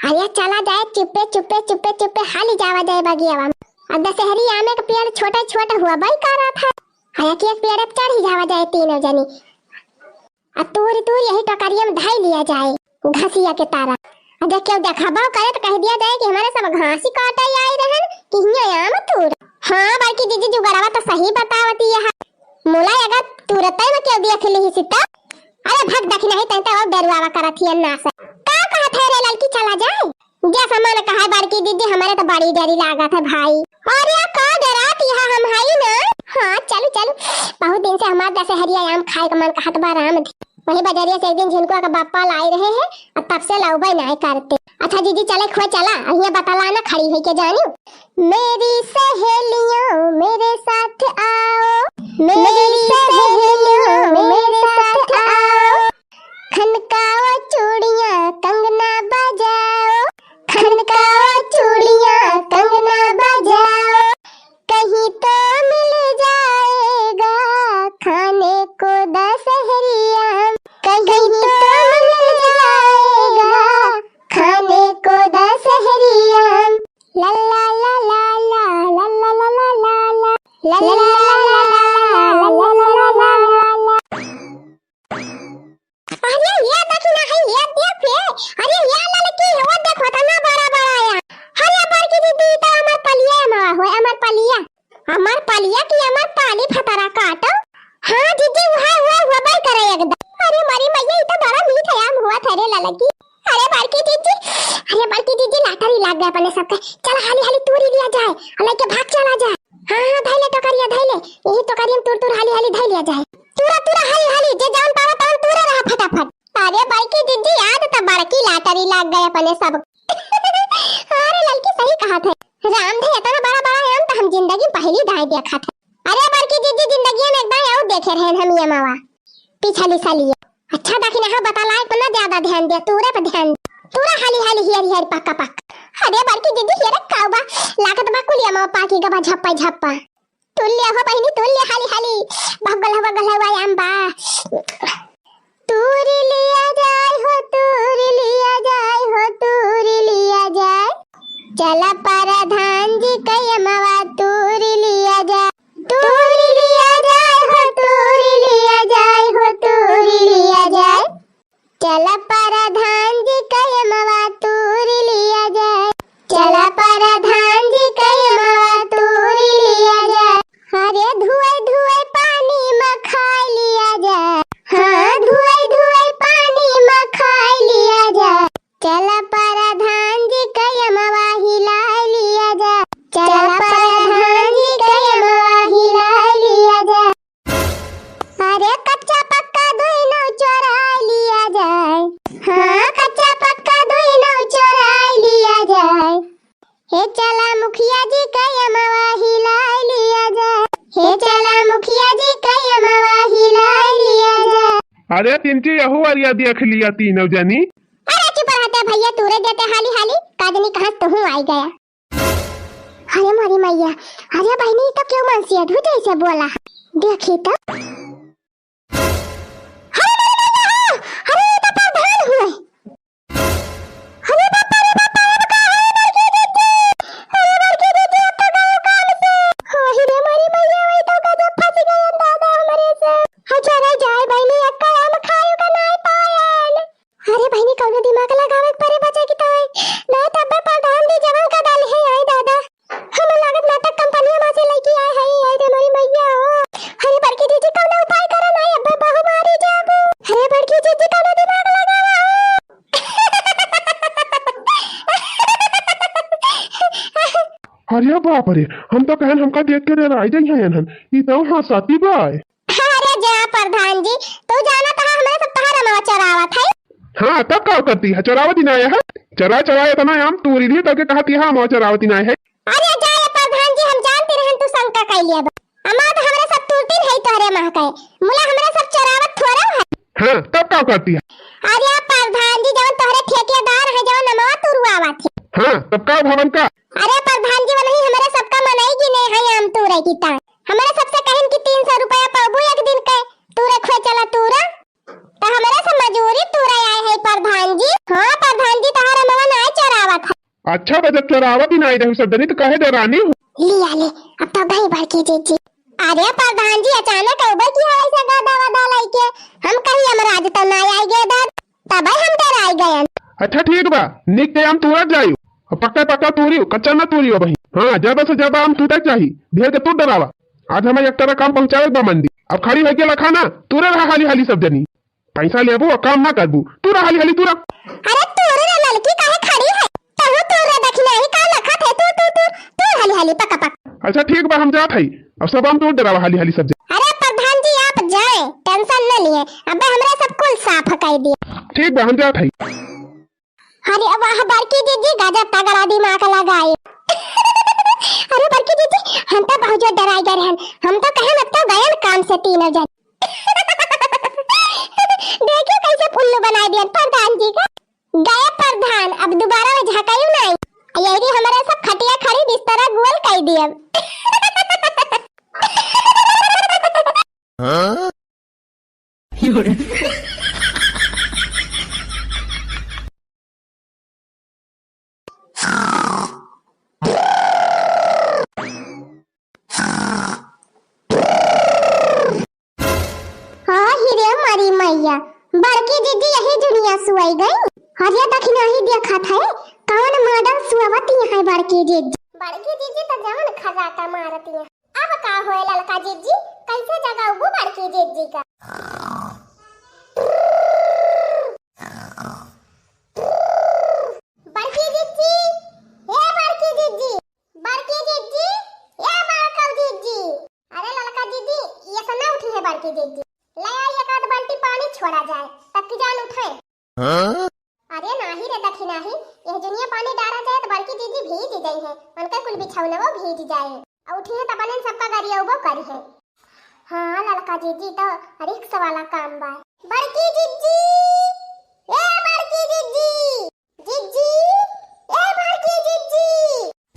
अरे चला जाए चुप्पे चुप्पे चुप्पे चुप्पे हाली जावा जाए बगियावा में। अब दशहरी आमे के पेड़ छोटे छोटे हुआ बई करत है। अरे कि एक पेड़ पे चढ़ी जावा जाए तीनों जनी। आ तूरी तूरी यही टोकरिया में धई लिया जाए, घसिया के तारा। आ जब केहू देखबो करे तो कह दिया जाए कि हमारे सब घासी काटे आई रहन कि हियां आम तूर। हाँ, बड़की जीजी जुगड़वा तो सही बतावती है। मुला अगर तुरते में केहू देख ली सीता, अरे भग दखी नहीं तैं तो और डरुआवा करत ही अन्ना से। का कहत है रे ललकी, चला जाए? जैसा मन कहा है बड़की दीदी, हमारे तो बड़ी डरी लागत है भाई। अरे का डरात यहाँ हम हई ना। हाँ, चलू, चलू। बहुत दिन से हमार दशहरिया आम खाए का मन कहत बा राम धी। वही बजरिया से एक दिन झिनकुआ का बापा लाई रहे हैं, अब तब से लौबे नाय करते। अच्छा जीजी, चले खोए चला, अहिया बतला ना खड़ी हुई के जानी। मेरी सहेलियों मेरे साथ आओ, मेरी सहेलियों मेरे साथ आओ, खनकाओ चूड़ियां कंगना बजाओ, खनकाओ चूड़ियां कंगना बजाओ, कहीं तो मिल जाएगा खाने को दशहरी आम, कहीं तो मिल जाएगा खाने को दशहरी आम। ला ला ला ला ला। अरे ये देखी ना है, ये देख रे। अरे ये ललकी, वो देखो तना बड़ा बड़ा आया। अरे बड़की दीदी, ई तो अमरपलिया मावा होय, अमरपलिया। अमरपलिया की अमरपाली फतरा काटो। हाँ जीजी, वह, वह, वह बई करे एकदम। अरे मरी मैया, ई तो बड़ा मीठ आम हुआ था रे ललकी। अरे बड़की जीजी, अरे बड़की जीजी, लाटरी लाग गया अपने सबके। चल हाली हाली तूरी लिया जाए, और लेके भाग चला जाए। हाँ, हाँ, धइले टोकरिया, धइले। यही टोकरिया में तूर, तूर, हाली, हाली धइ लिया जाए। तूरा, तूरा, हाली, हाली, जे जौन पावा तौन तूरा रहा फटाफट। अरे बड़की दीदी, आज तो बड़की लाटरी लाग गए अपने सब। अरे ललकी सही कहा थे, राम थे इतना बड़ा बड़ा आम तो हम जिंदगी में पहली दाई देखा थे। अरे बड़की दीदी, जिंदगी में एक दाई और देखे रहे हम ये मावा। पिछली सालिया। अच्छा दखिनहा बतलाए पर ना ज्यादा ध्यान दे, तूरे पर ध्यान दे। तूरा हाली हाली हियर हियर पक्का पक्का। अरे बड़की दीदी हियर काउबा, लागत बा कुलिया मा पाकी गबा झप्पा झप्पा। तुल्य हो बहिनी तुल्य, हाली हाली। बगल हो बगल हो आम बा। तूरी लिया जाए हो, तूरी लिया जाए हो, तूरी लिया जाए। चला परधान जी कयमवा तूरी लिया जाए। तूरी लिया जाए हो, तूरी लिया जाए हो, तूरी लिया जाए। चला परधान जी कयमवा तूरी लिया जाए। चला परधान जी कयमवा तूरी लिया जाए। अरे धुआई धुआई पानी मा खाई लिया जाए। हाँ, धुआई धुआई पानी मा खाई लिया जाए। चला परधान जी कयमवा हिलाए लिया जाए। चला परधान जी कयमवा हिलाए लिया जाए। अरे कच्चा पक्का दुइनो चोराए लिया जाए। हाँ, कच्चा पक्का दुइनो चोराए लिया जाए। हे चला मुखिया जी कयमवा हिलाए लिया जाए। हे चला मुखिया जी कयमवा हिलाए लिया जाए। अरे चिंची, यहू अरिया देख लिया तीनों जनी। अरे चुप रहते भैया, तूरे देते हाली हाली, का जनी कहाँ से तुहूँ आई गया। अरे मोरी मैया, अरे बहिनी, ई तो केहू मनसेधू जैसे बोला है। देखी तो। अरे मोरी मैया हो, अरे ई तो परधान हुए। अरे बापा रे बापा, अब का है बड़की दीदी? अरे बड़की दीदी, अब तो गयो काम से। हो ही रे मोरी मैया, वही तो गजब फंस गए दादा हमरे से। अच्छा रे जाए बहिनी, अक्का हम खाए का नाई पायन। अरे बहिनी, कौनो दिमाग लगावे के परे बचे की ताई। ना तब्बे परधान जी जवन का डाल है, आए दादा। हमें लागत नाटक कंपनिया मा से लइके आए है, आए रे मोरी मैया हो। अरे बड़की दीदी, कौनो उपाय करो ना, अब्बे बहु मारी जाबू। अरे बड़की दीदी, कौनो दिमाग लगावा हो। अरे बाप रे, हम तो कहन हमका देख के डेराई जाई हैं हन। ई तो हंसाती बाय। अरे जा परधान जी, तू जानत हा हमरे सब तहार अमवा चोरावत है। हाँ, तब का करती है? चोरावत ही ना आया है। चोरा चोरा इतना आम तूरी लिए तब के कहती है अमवा चोरावत ही ना है। अरे जा ये परधान जी, हम जानती रहन तू शंका कइ लिया बा। अमवा तो हमरे सब तूरतीन है तोहरे अमवा के। मुला हमरे सब चोरावत थोड़ा है। हाँ, तब का करती है? अरे परधान जी, जवन तोहरे ठेकेदार है, जवन अमवा तुरवावत है। हाँ, तब का भवन का? अरे परधान जी, वनही हमरे सबका मनई गिने है आम तूरे की तान। हमरे सबसे कहन कि तीन सौ रुपया पाबू एक दिन के, तूरे खोए चला तूरा। त हमरे से मजूरी तूरे आए है परधान जी। हाँ परधान जी, तहार अमवा नाय चोरा। अच्छा बा, जब चोरावत ही नाहीं रहू सब जनी, त काहे डरानी हो? लिया ले, अब तो गई बड़की जिज्जी। अरे प्रधान जी, अचानक उबे की है ऐसा गदा वदा लइके? हम कही यमराज तो ना आइगे दादा, तबे हम डराइ गयन। अच्छा ठीक बा, नीक के आम तूरत जाइयो, और पक्का पक्का तूरियो, कच्चा ना तूरियो बही। हाँ, जब से जब आम टूटे चाही, ढेर के तू डरावा। आज हमें एक तरह काम पहुँचावे बा मंडी, अब खड़ी होइके लखा ना, तूरे रहा हाली हाली सब जनी। पैसा लेबू और काम ना करबू, तूरा हाली हाली तूरा। अरे तूर रे ललकी, काहे खड़ी है? तहू तूर रे दखिनाही, का लखत है? तू, तू, तू, तू हाली हाली पका पक। अच्छा ठीक बा, हम जात हई। अब सब आम तूर डरावा हाली हाली सब जनी। अरे प्रधान जी आप जाए, tension न लिए, अबे हमरा सब कुल साफ कर दिए। ठीक बा, हम जात हई। अरे वाह बड़की जिज्जी, गजब तगड़ा दिमाग लगाए। अरे बड़की जिज्जी, हम तो बहुत जोर डराइ गए रहन, हम तो कहे अब तो गयन काम से तीनों जन। देखियो कैसे उल्लू बनाइ दियन प्रधान जी का। गए प्रधान, अब दोबारा वो झकायु नाहीं। यही हमारे सब खटिया खड़ी बिस्तरा गोल कइ दियब। हाँ, ही रे मारी मैया, बड़की जिज्जी यही जुनिया सुआई गई। अरे दखिनाही देखत है, कौन model सुआवती है बड़की जिज्जी। बड़की जिज्जी तो जवन खर्राटा मारती है। अब का होए ललका जिज्जी, कैसे जगाउबू बड़की जिज्जी का? बड़की जिज्जी, ए बड़की जिज्जी, बड़की जिज्जी, ए बड़कऊ जिज्जी। अरे ललका जिज्जी, ये से ना उठी है बड़की जिज्जी। ले आई एक आध बाल्टी पानी छोड़ा जाए, तब की जान उठे। हाँ? अरे नाही रे दखिनाही, यह जुनिया पानी डारा जाए तो बड़की जिज्जी भीज जाई है, उनका कुल बिछौनवो भीज जाए। और उठी है तब सबका गरियउबो करी है। हाँ ललका जिज्जी, तो risk वाला काम बा। बड़की जिज्जी, ए बड़की जिज्जी, जिज्जी, ए बड़की जिज्जी।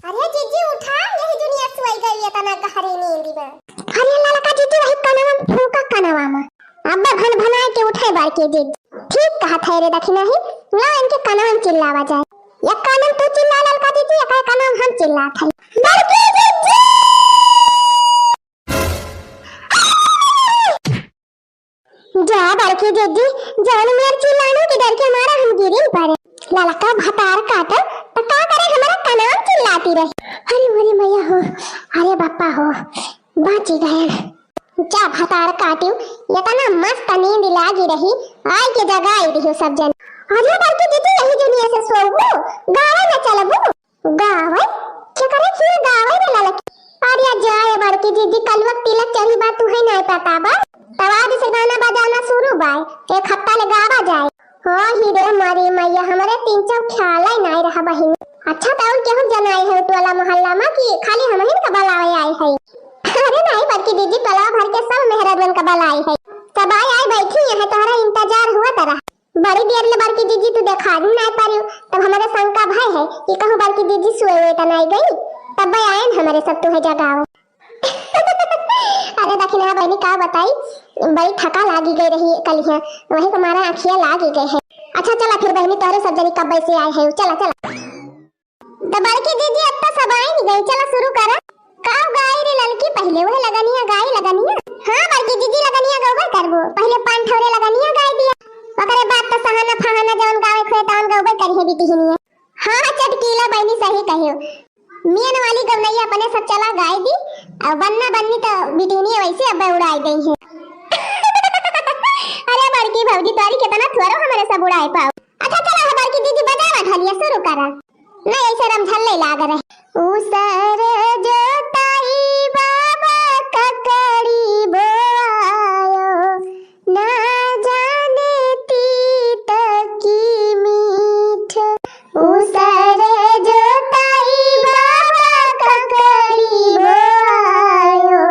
अरे जिज्जी उठा, यही जुनिया सुआई गई है तना गहरी नींद में। अरे ललका जिज्जी वही कनवा में फूका कनवा में। अब्बे भन भनाए के उठे बड़की जिज्जी। ठीक कहत है रे दखिनाही, ला इनके कनवा में चिल्लावा जाए। एक कानन तू चिल्ला ललका जिज्जी, एक कानन हम चिल्लात है। बड़की जिज्जी! जा बड़की जिज्जी, जान मेर चिल्लानो के डर के मारा हम गिरी पड़े। ललका भतार काटे, तो का करे हमारा कनाम चिल्लाती रही। अरे मोरी मैया हो, अरे बापा हो, बाँची गए। जा भतार काटियो, इतना मस्त नींद लागी रही, आई के जगाई दियो सब जन। अरे बड़की जिज्जी यही जुनिया से सोबू, गावे न चलबू। गावै? केकरे खिया गावै रे ललकी? अरे जाए बड़की जिज्जी, कलुआ के तिलक चढ़ी बा, तुहै नाय पता बा। तब आज से गाना बजाना शुरू बा, एक हफ्ता ले गावा जाए। हाँ ही रे मारी मैया, हमरे तीन चौ ख्यालै नाय रहा बहिन। अच्छा त और केहू जनाए है टोला मोहल्ला में कि खाली हमहिन का बलावे आए है? अरे नाय बड़की जिज्जी, टोला भर के सब मेहरारुअन का बलाए है। सब आए आए बैठी है, तोहरा इंतजार हुआ तरह। बड़ी देर ले बड़की जिज्जी तू देखा नाय पारियो, तब हमरे शंका भय है कि कहूँ बड़की जिज्जी सोए हुए त नाय गई, तब आयन हमरे सब तुहे जगावे। अरे दखिना बहिनी का बताई, बड़ी थका लागी गई रही कलिया, वही के मारा आँखिया लागी गई है। अच्छा चला फिर बहिनी, तोहरे सब जनी कब्बे से आए हैं, चला चला। त बड़की जिज्जी अब तो सब आइन गई, चला शुरू करा। का गाई रे ललकी, पहिले वह लगनिया गाई लगनिया। हाँ बड़की जिज्जी, लगनिया गौबे करबो, पहिले पान ठौरे लगनिया गाई दिया, ओकरे बाद तो सहाना फहाना जवन गावे खोए तवन गौबे करी है बिटिहिनिया। हाँ चटकीला बहिनी सही कहियो, मियन वाली गवनैया अपने सब चला गाई दी, और बन्ना बन्नी तो बिटिहिनिया वैसे अब उड़ाई गई है। अरे बड़की भौजी तोरी कितना थोरो हमारे सब उड़ाए पाओ। अच्छा चला है बड़की जिज्जी, बजावा ढोलिया शुरू करा। नहीं, ऐसे रमझल्ले लाग रहे। ऊसर जोताई बाबा ककड़ी बोआयो, ना जाने तीत की मीठ। ऊसर जोताई बाबा ककड़ी बोआयो,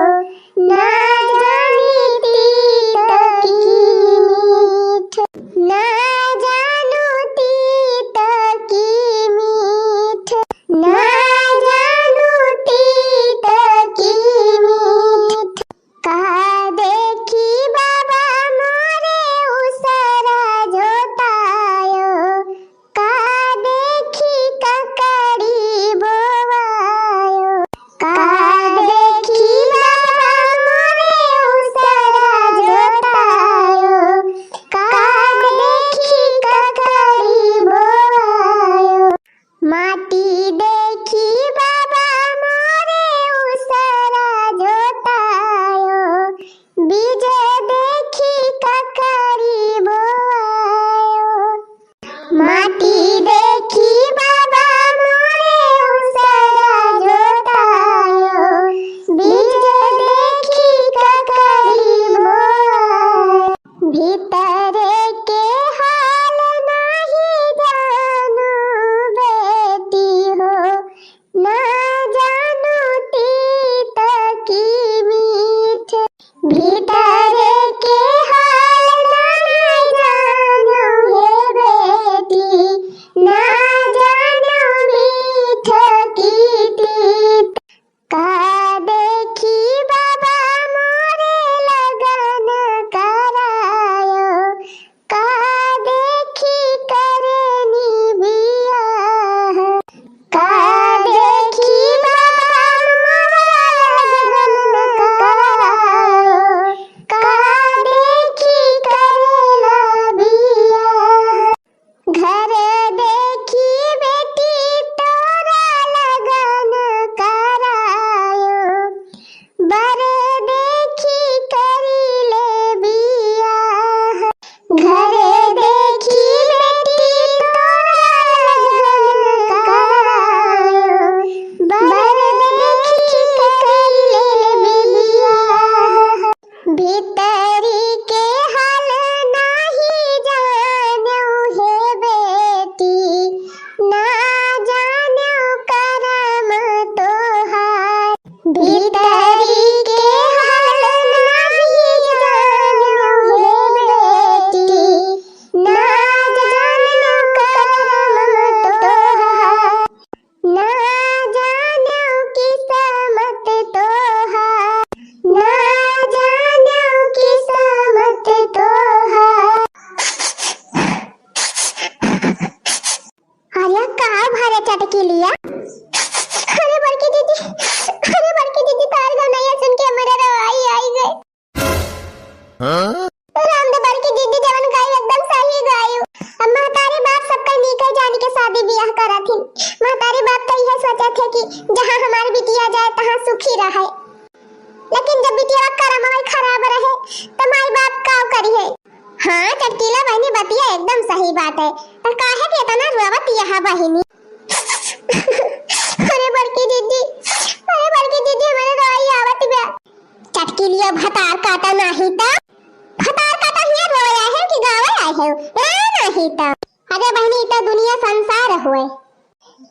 ना जाने तीत की मीठ, ना जानू तीत की मीठ, ना जानू राम दे बड़की दीदी जवन गाई एकदम सही गाई। अब महतारी बाप सबका नीके जान के शादी बियाह करत हिन। महतारी बाप तो इहे सोचत है कि जहाँ हमार बिटिया जाए तहाँ सुखी रहे, लेकिन जब बिटिया का करम अवै खराब रहे तो माई बाप का करी है। हाँ चटकीला बहिनी, बतिया एकदम सही बात है। तो काहे के इतना रोवत यह बहिनी? अरे बड़की दीदी, अरे बड़की दीदी, हमारे रोई आवत बा। चटकीलिया भतार काटा नाही त, भतार काटा हिया रोए आए है कि गावे आए है? ए नाही त। अरे बहिनी, ई त दुनिया संसार होए।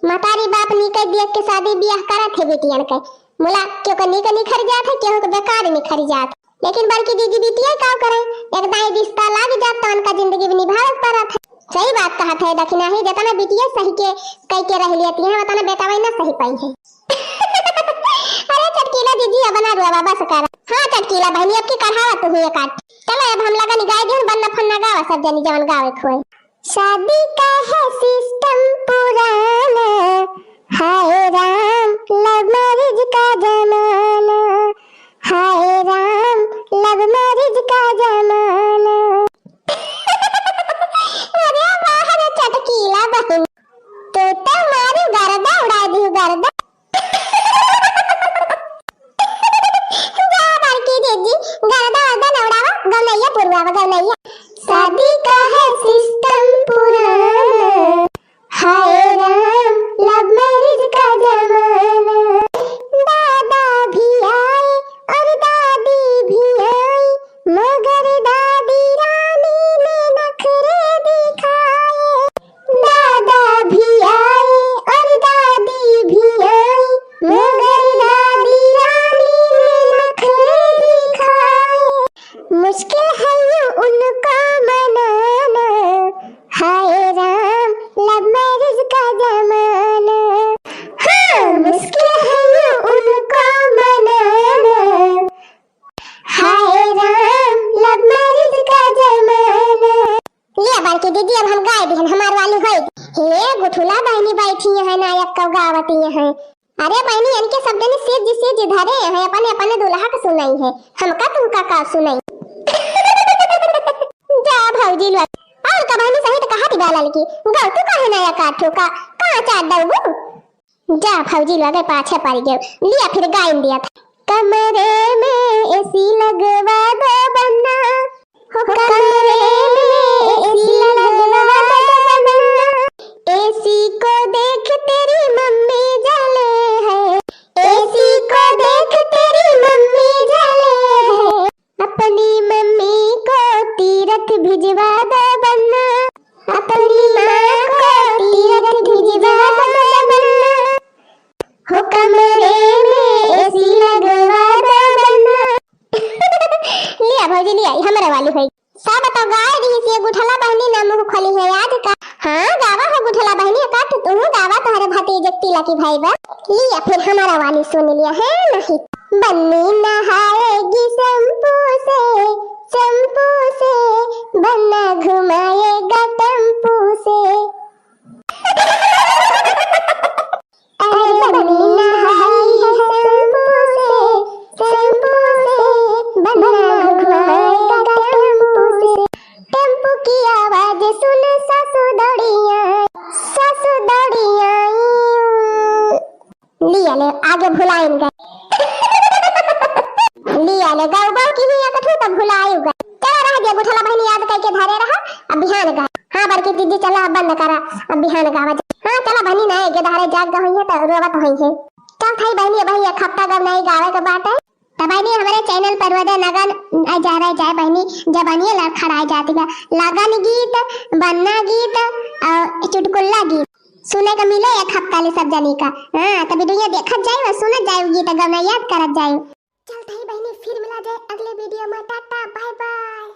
महतारी बाप नीके देख के शादी बियाह करत है बेटियन के। मुला केहू के नीके निखर जात है, केहू के बेकार निखर जात। लेकिन बड़की दीदी बिटिया का करे, एक दाई रिश्ता लाग जात त उनका जिंदगी भी निभावे पड़त है। सही बात कहत है, दखिना ही जतना बिटिया सही के कई के रह लियत है, उतना बेटा वही ना सही पाई है। अरे चटकीला दीदी, अब ना रोवा, बस कर। हाँ चटकीला बहिनी, अब की कढ़ावा तू हुए काट। चलो अब हम लगन गाए दिन, बन्ना फन्ना गावा सब जनी जवन गावे खोए। शादी का है सिस्टम पुराना, हाय राम, लव मैरिज का जमाना, हाय राम, लव मैरिज का जमाना। अरे वाह रे चटकीला बहिन, तू तो मारी गर्दा उड़ा दी, गर्दा। जा बड़की दीदी, गर्दा वर्दा न उड़ावा, गौनैया पुरवावा, गौनैया। शादी का है सिस्टम पुराना, हाय राम, लव मैरिज का जमाना। दादा भी आए और दादी भी आई, मगर दादी रानी ने नखरे दिखाए। दादा भी आए और दादी भी आई, मगर दादी रानी ने नखरे दिखाए। मुश्किल है यूं उनको मनाना, हाय राम, लव मैरिज का जमाना। हाँ, मुश्किल है यूं उनको मनाना, हाय राम, लव मैरिज का जमाना। लिया बड़की दीदी, अब हम गाए दिहन, हमार वाली होई। हे गुठुला बहिनी बैठी हैं, नायक का गावती हैं। अरे बहिनी, इनके सब जने सेज सेज धरे हैं, अपने अपने दुल्हा के सुनाई है, हमका तुमका का सुनाई। जा भौजी लोग, और का बहिनी सही तो कहा थी बालल की, गौ तू काहे नायक का ठोका, का चाट दऊ? जा भौजी लगे पाछे पड़ गयो। लिया फिर गाइन दिया था। कमरे में एसी लगवा दो बन्ना, हो कमरे में एसी लगवा दो बन्ना। एसी को देख तेरी मम्मी जले है, एसी को देख तेरी मम्मी जले है। अपनी मम्मी को तीरथ भिजवा दो बन्ना, अपनी माँ को तीरथ भिजवा दो बन्ना। हो कमरे में एसी लगवा दो बन्ना। लिया भौजी लिया, ई हमरे वाली होई। सब तो गाय रही से गुठला बहिनी ना मुँह खोली है आज का। हाँ गावा हो गुठला बहिनी का, तू तू गावा, तोहरे भतीजे तिलकी भाई बा। लिया फिर हमारा वाली सुन लिया है नहीं। बन्नी नहाएगी शैम्पू से, शैम्पू से, बन्ना घुमाएगा टेम्पू से। अरे बन्नी नहाई है शैम्पू से, शैम्पू से, बन्ना घुमाएगा टेम्पू से। टेम्पू की आवाज सुन सासू दौड़ी आई, सासू दौड़ी आई। लिया ले, आगे भुलाइन गए। लिया ले, गौ बौ की ही एक ठो तो भुलायु गए। चला रह गया, गुठला बहिनी याद करके धरे रहा, अब बिहान गा। हाँ, बड़की दीदी, चला, अब बंद करा, अब बिहान गावा जा। हाँ, चला बहिनी, ना, एक धारे जाग गई है, तो रोवत हुई है। चल थाई बहिनी, अब एक हफ्ता गब नहीं गावे के बात है। तो बहिनी, हमारे channel पर रोज नगन आ जा रहे जाए बहिनी, जबानिए लड़खड़ाए जाती है। लगन गीत, बन्ना गीत और चुटकुल्ला गीत। सुने का मिले एक हफ्ता ले सब जनी का। हाँ, तो video देखत जाए और सुनत जाए, गीत गवना याद करत जाए। चल थाई बहिनी, फिर मिला जाए अगले video में। टाटा, bye bye।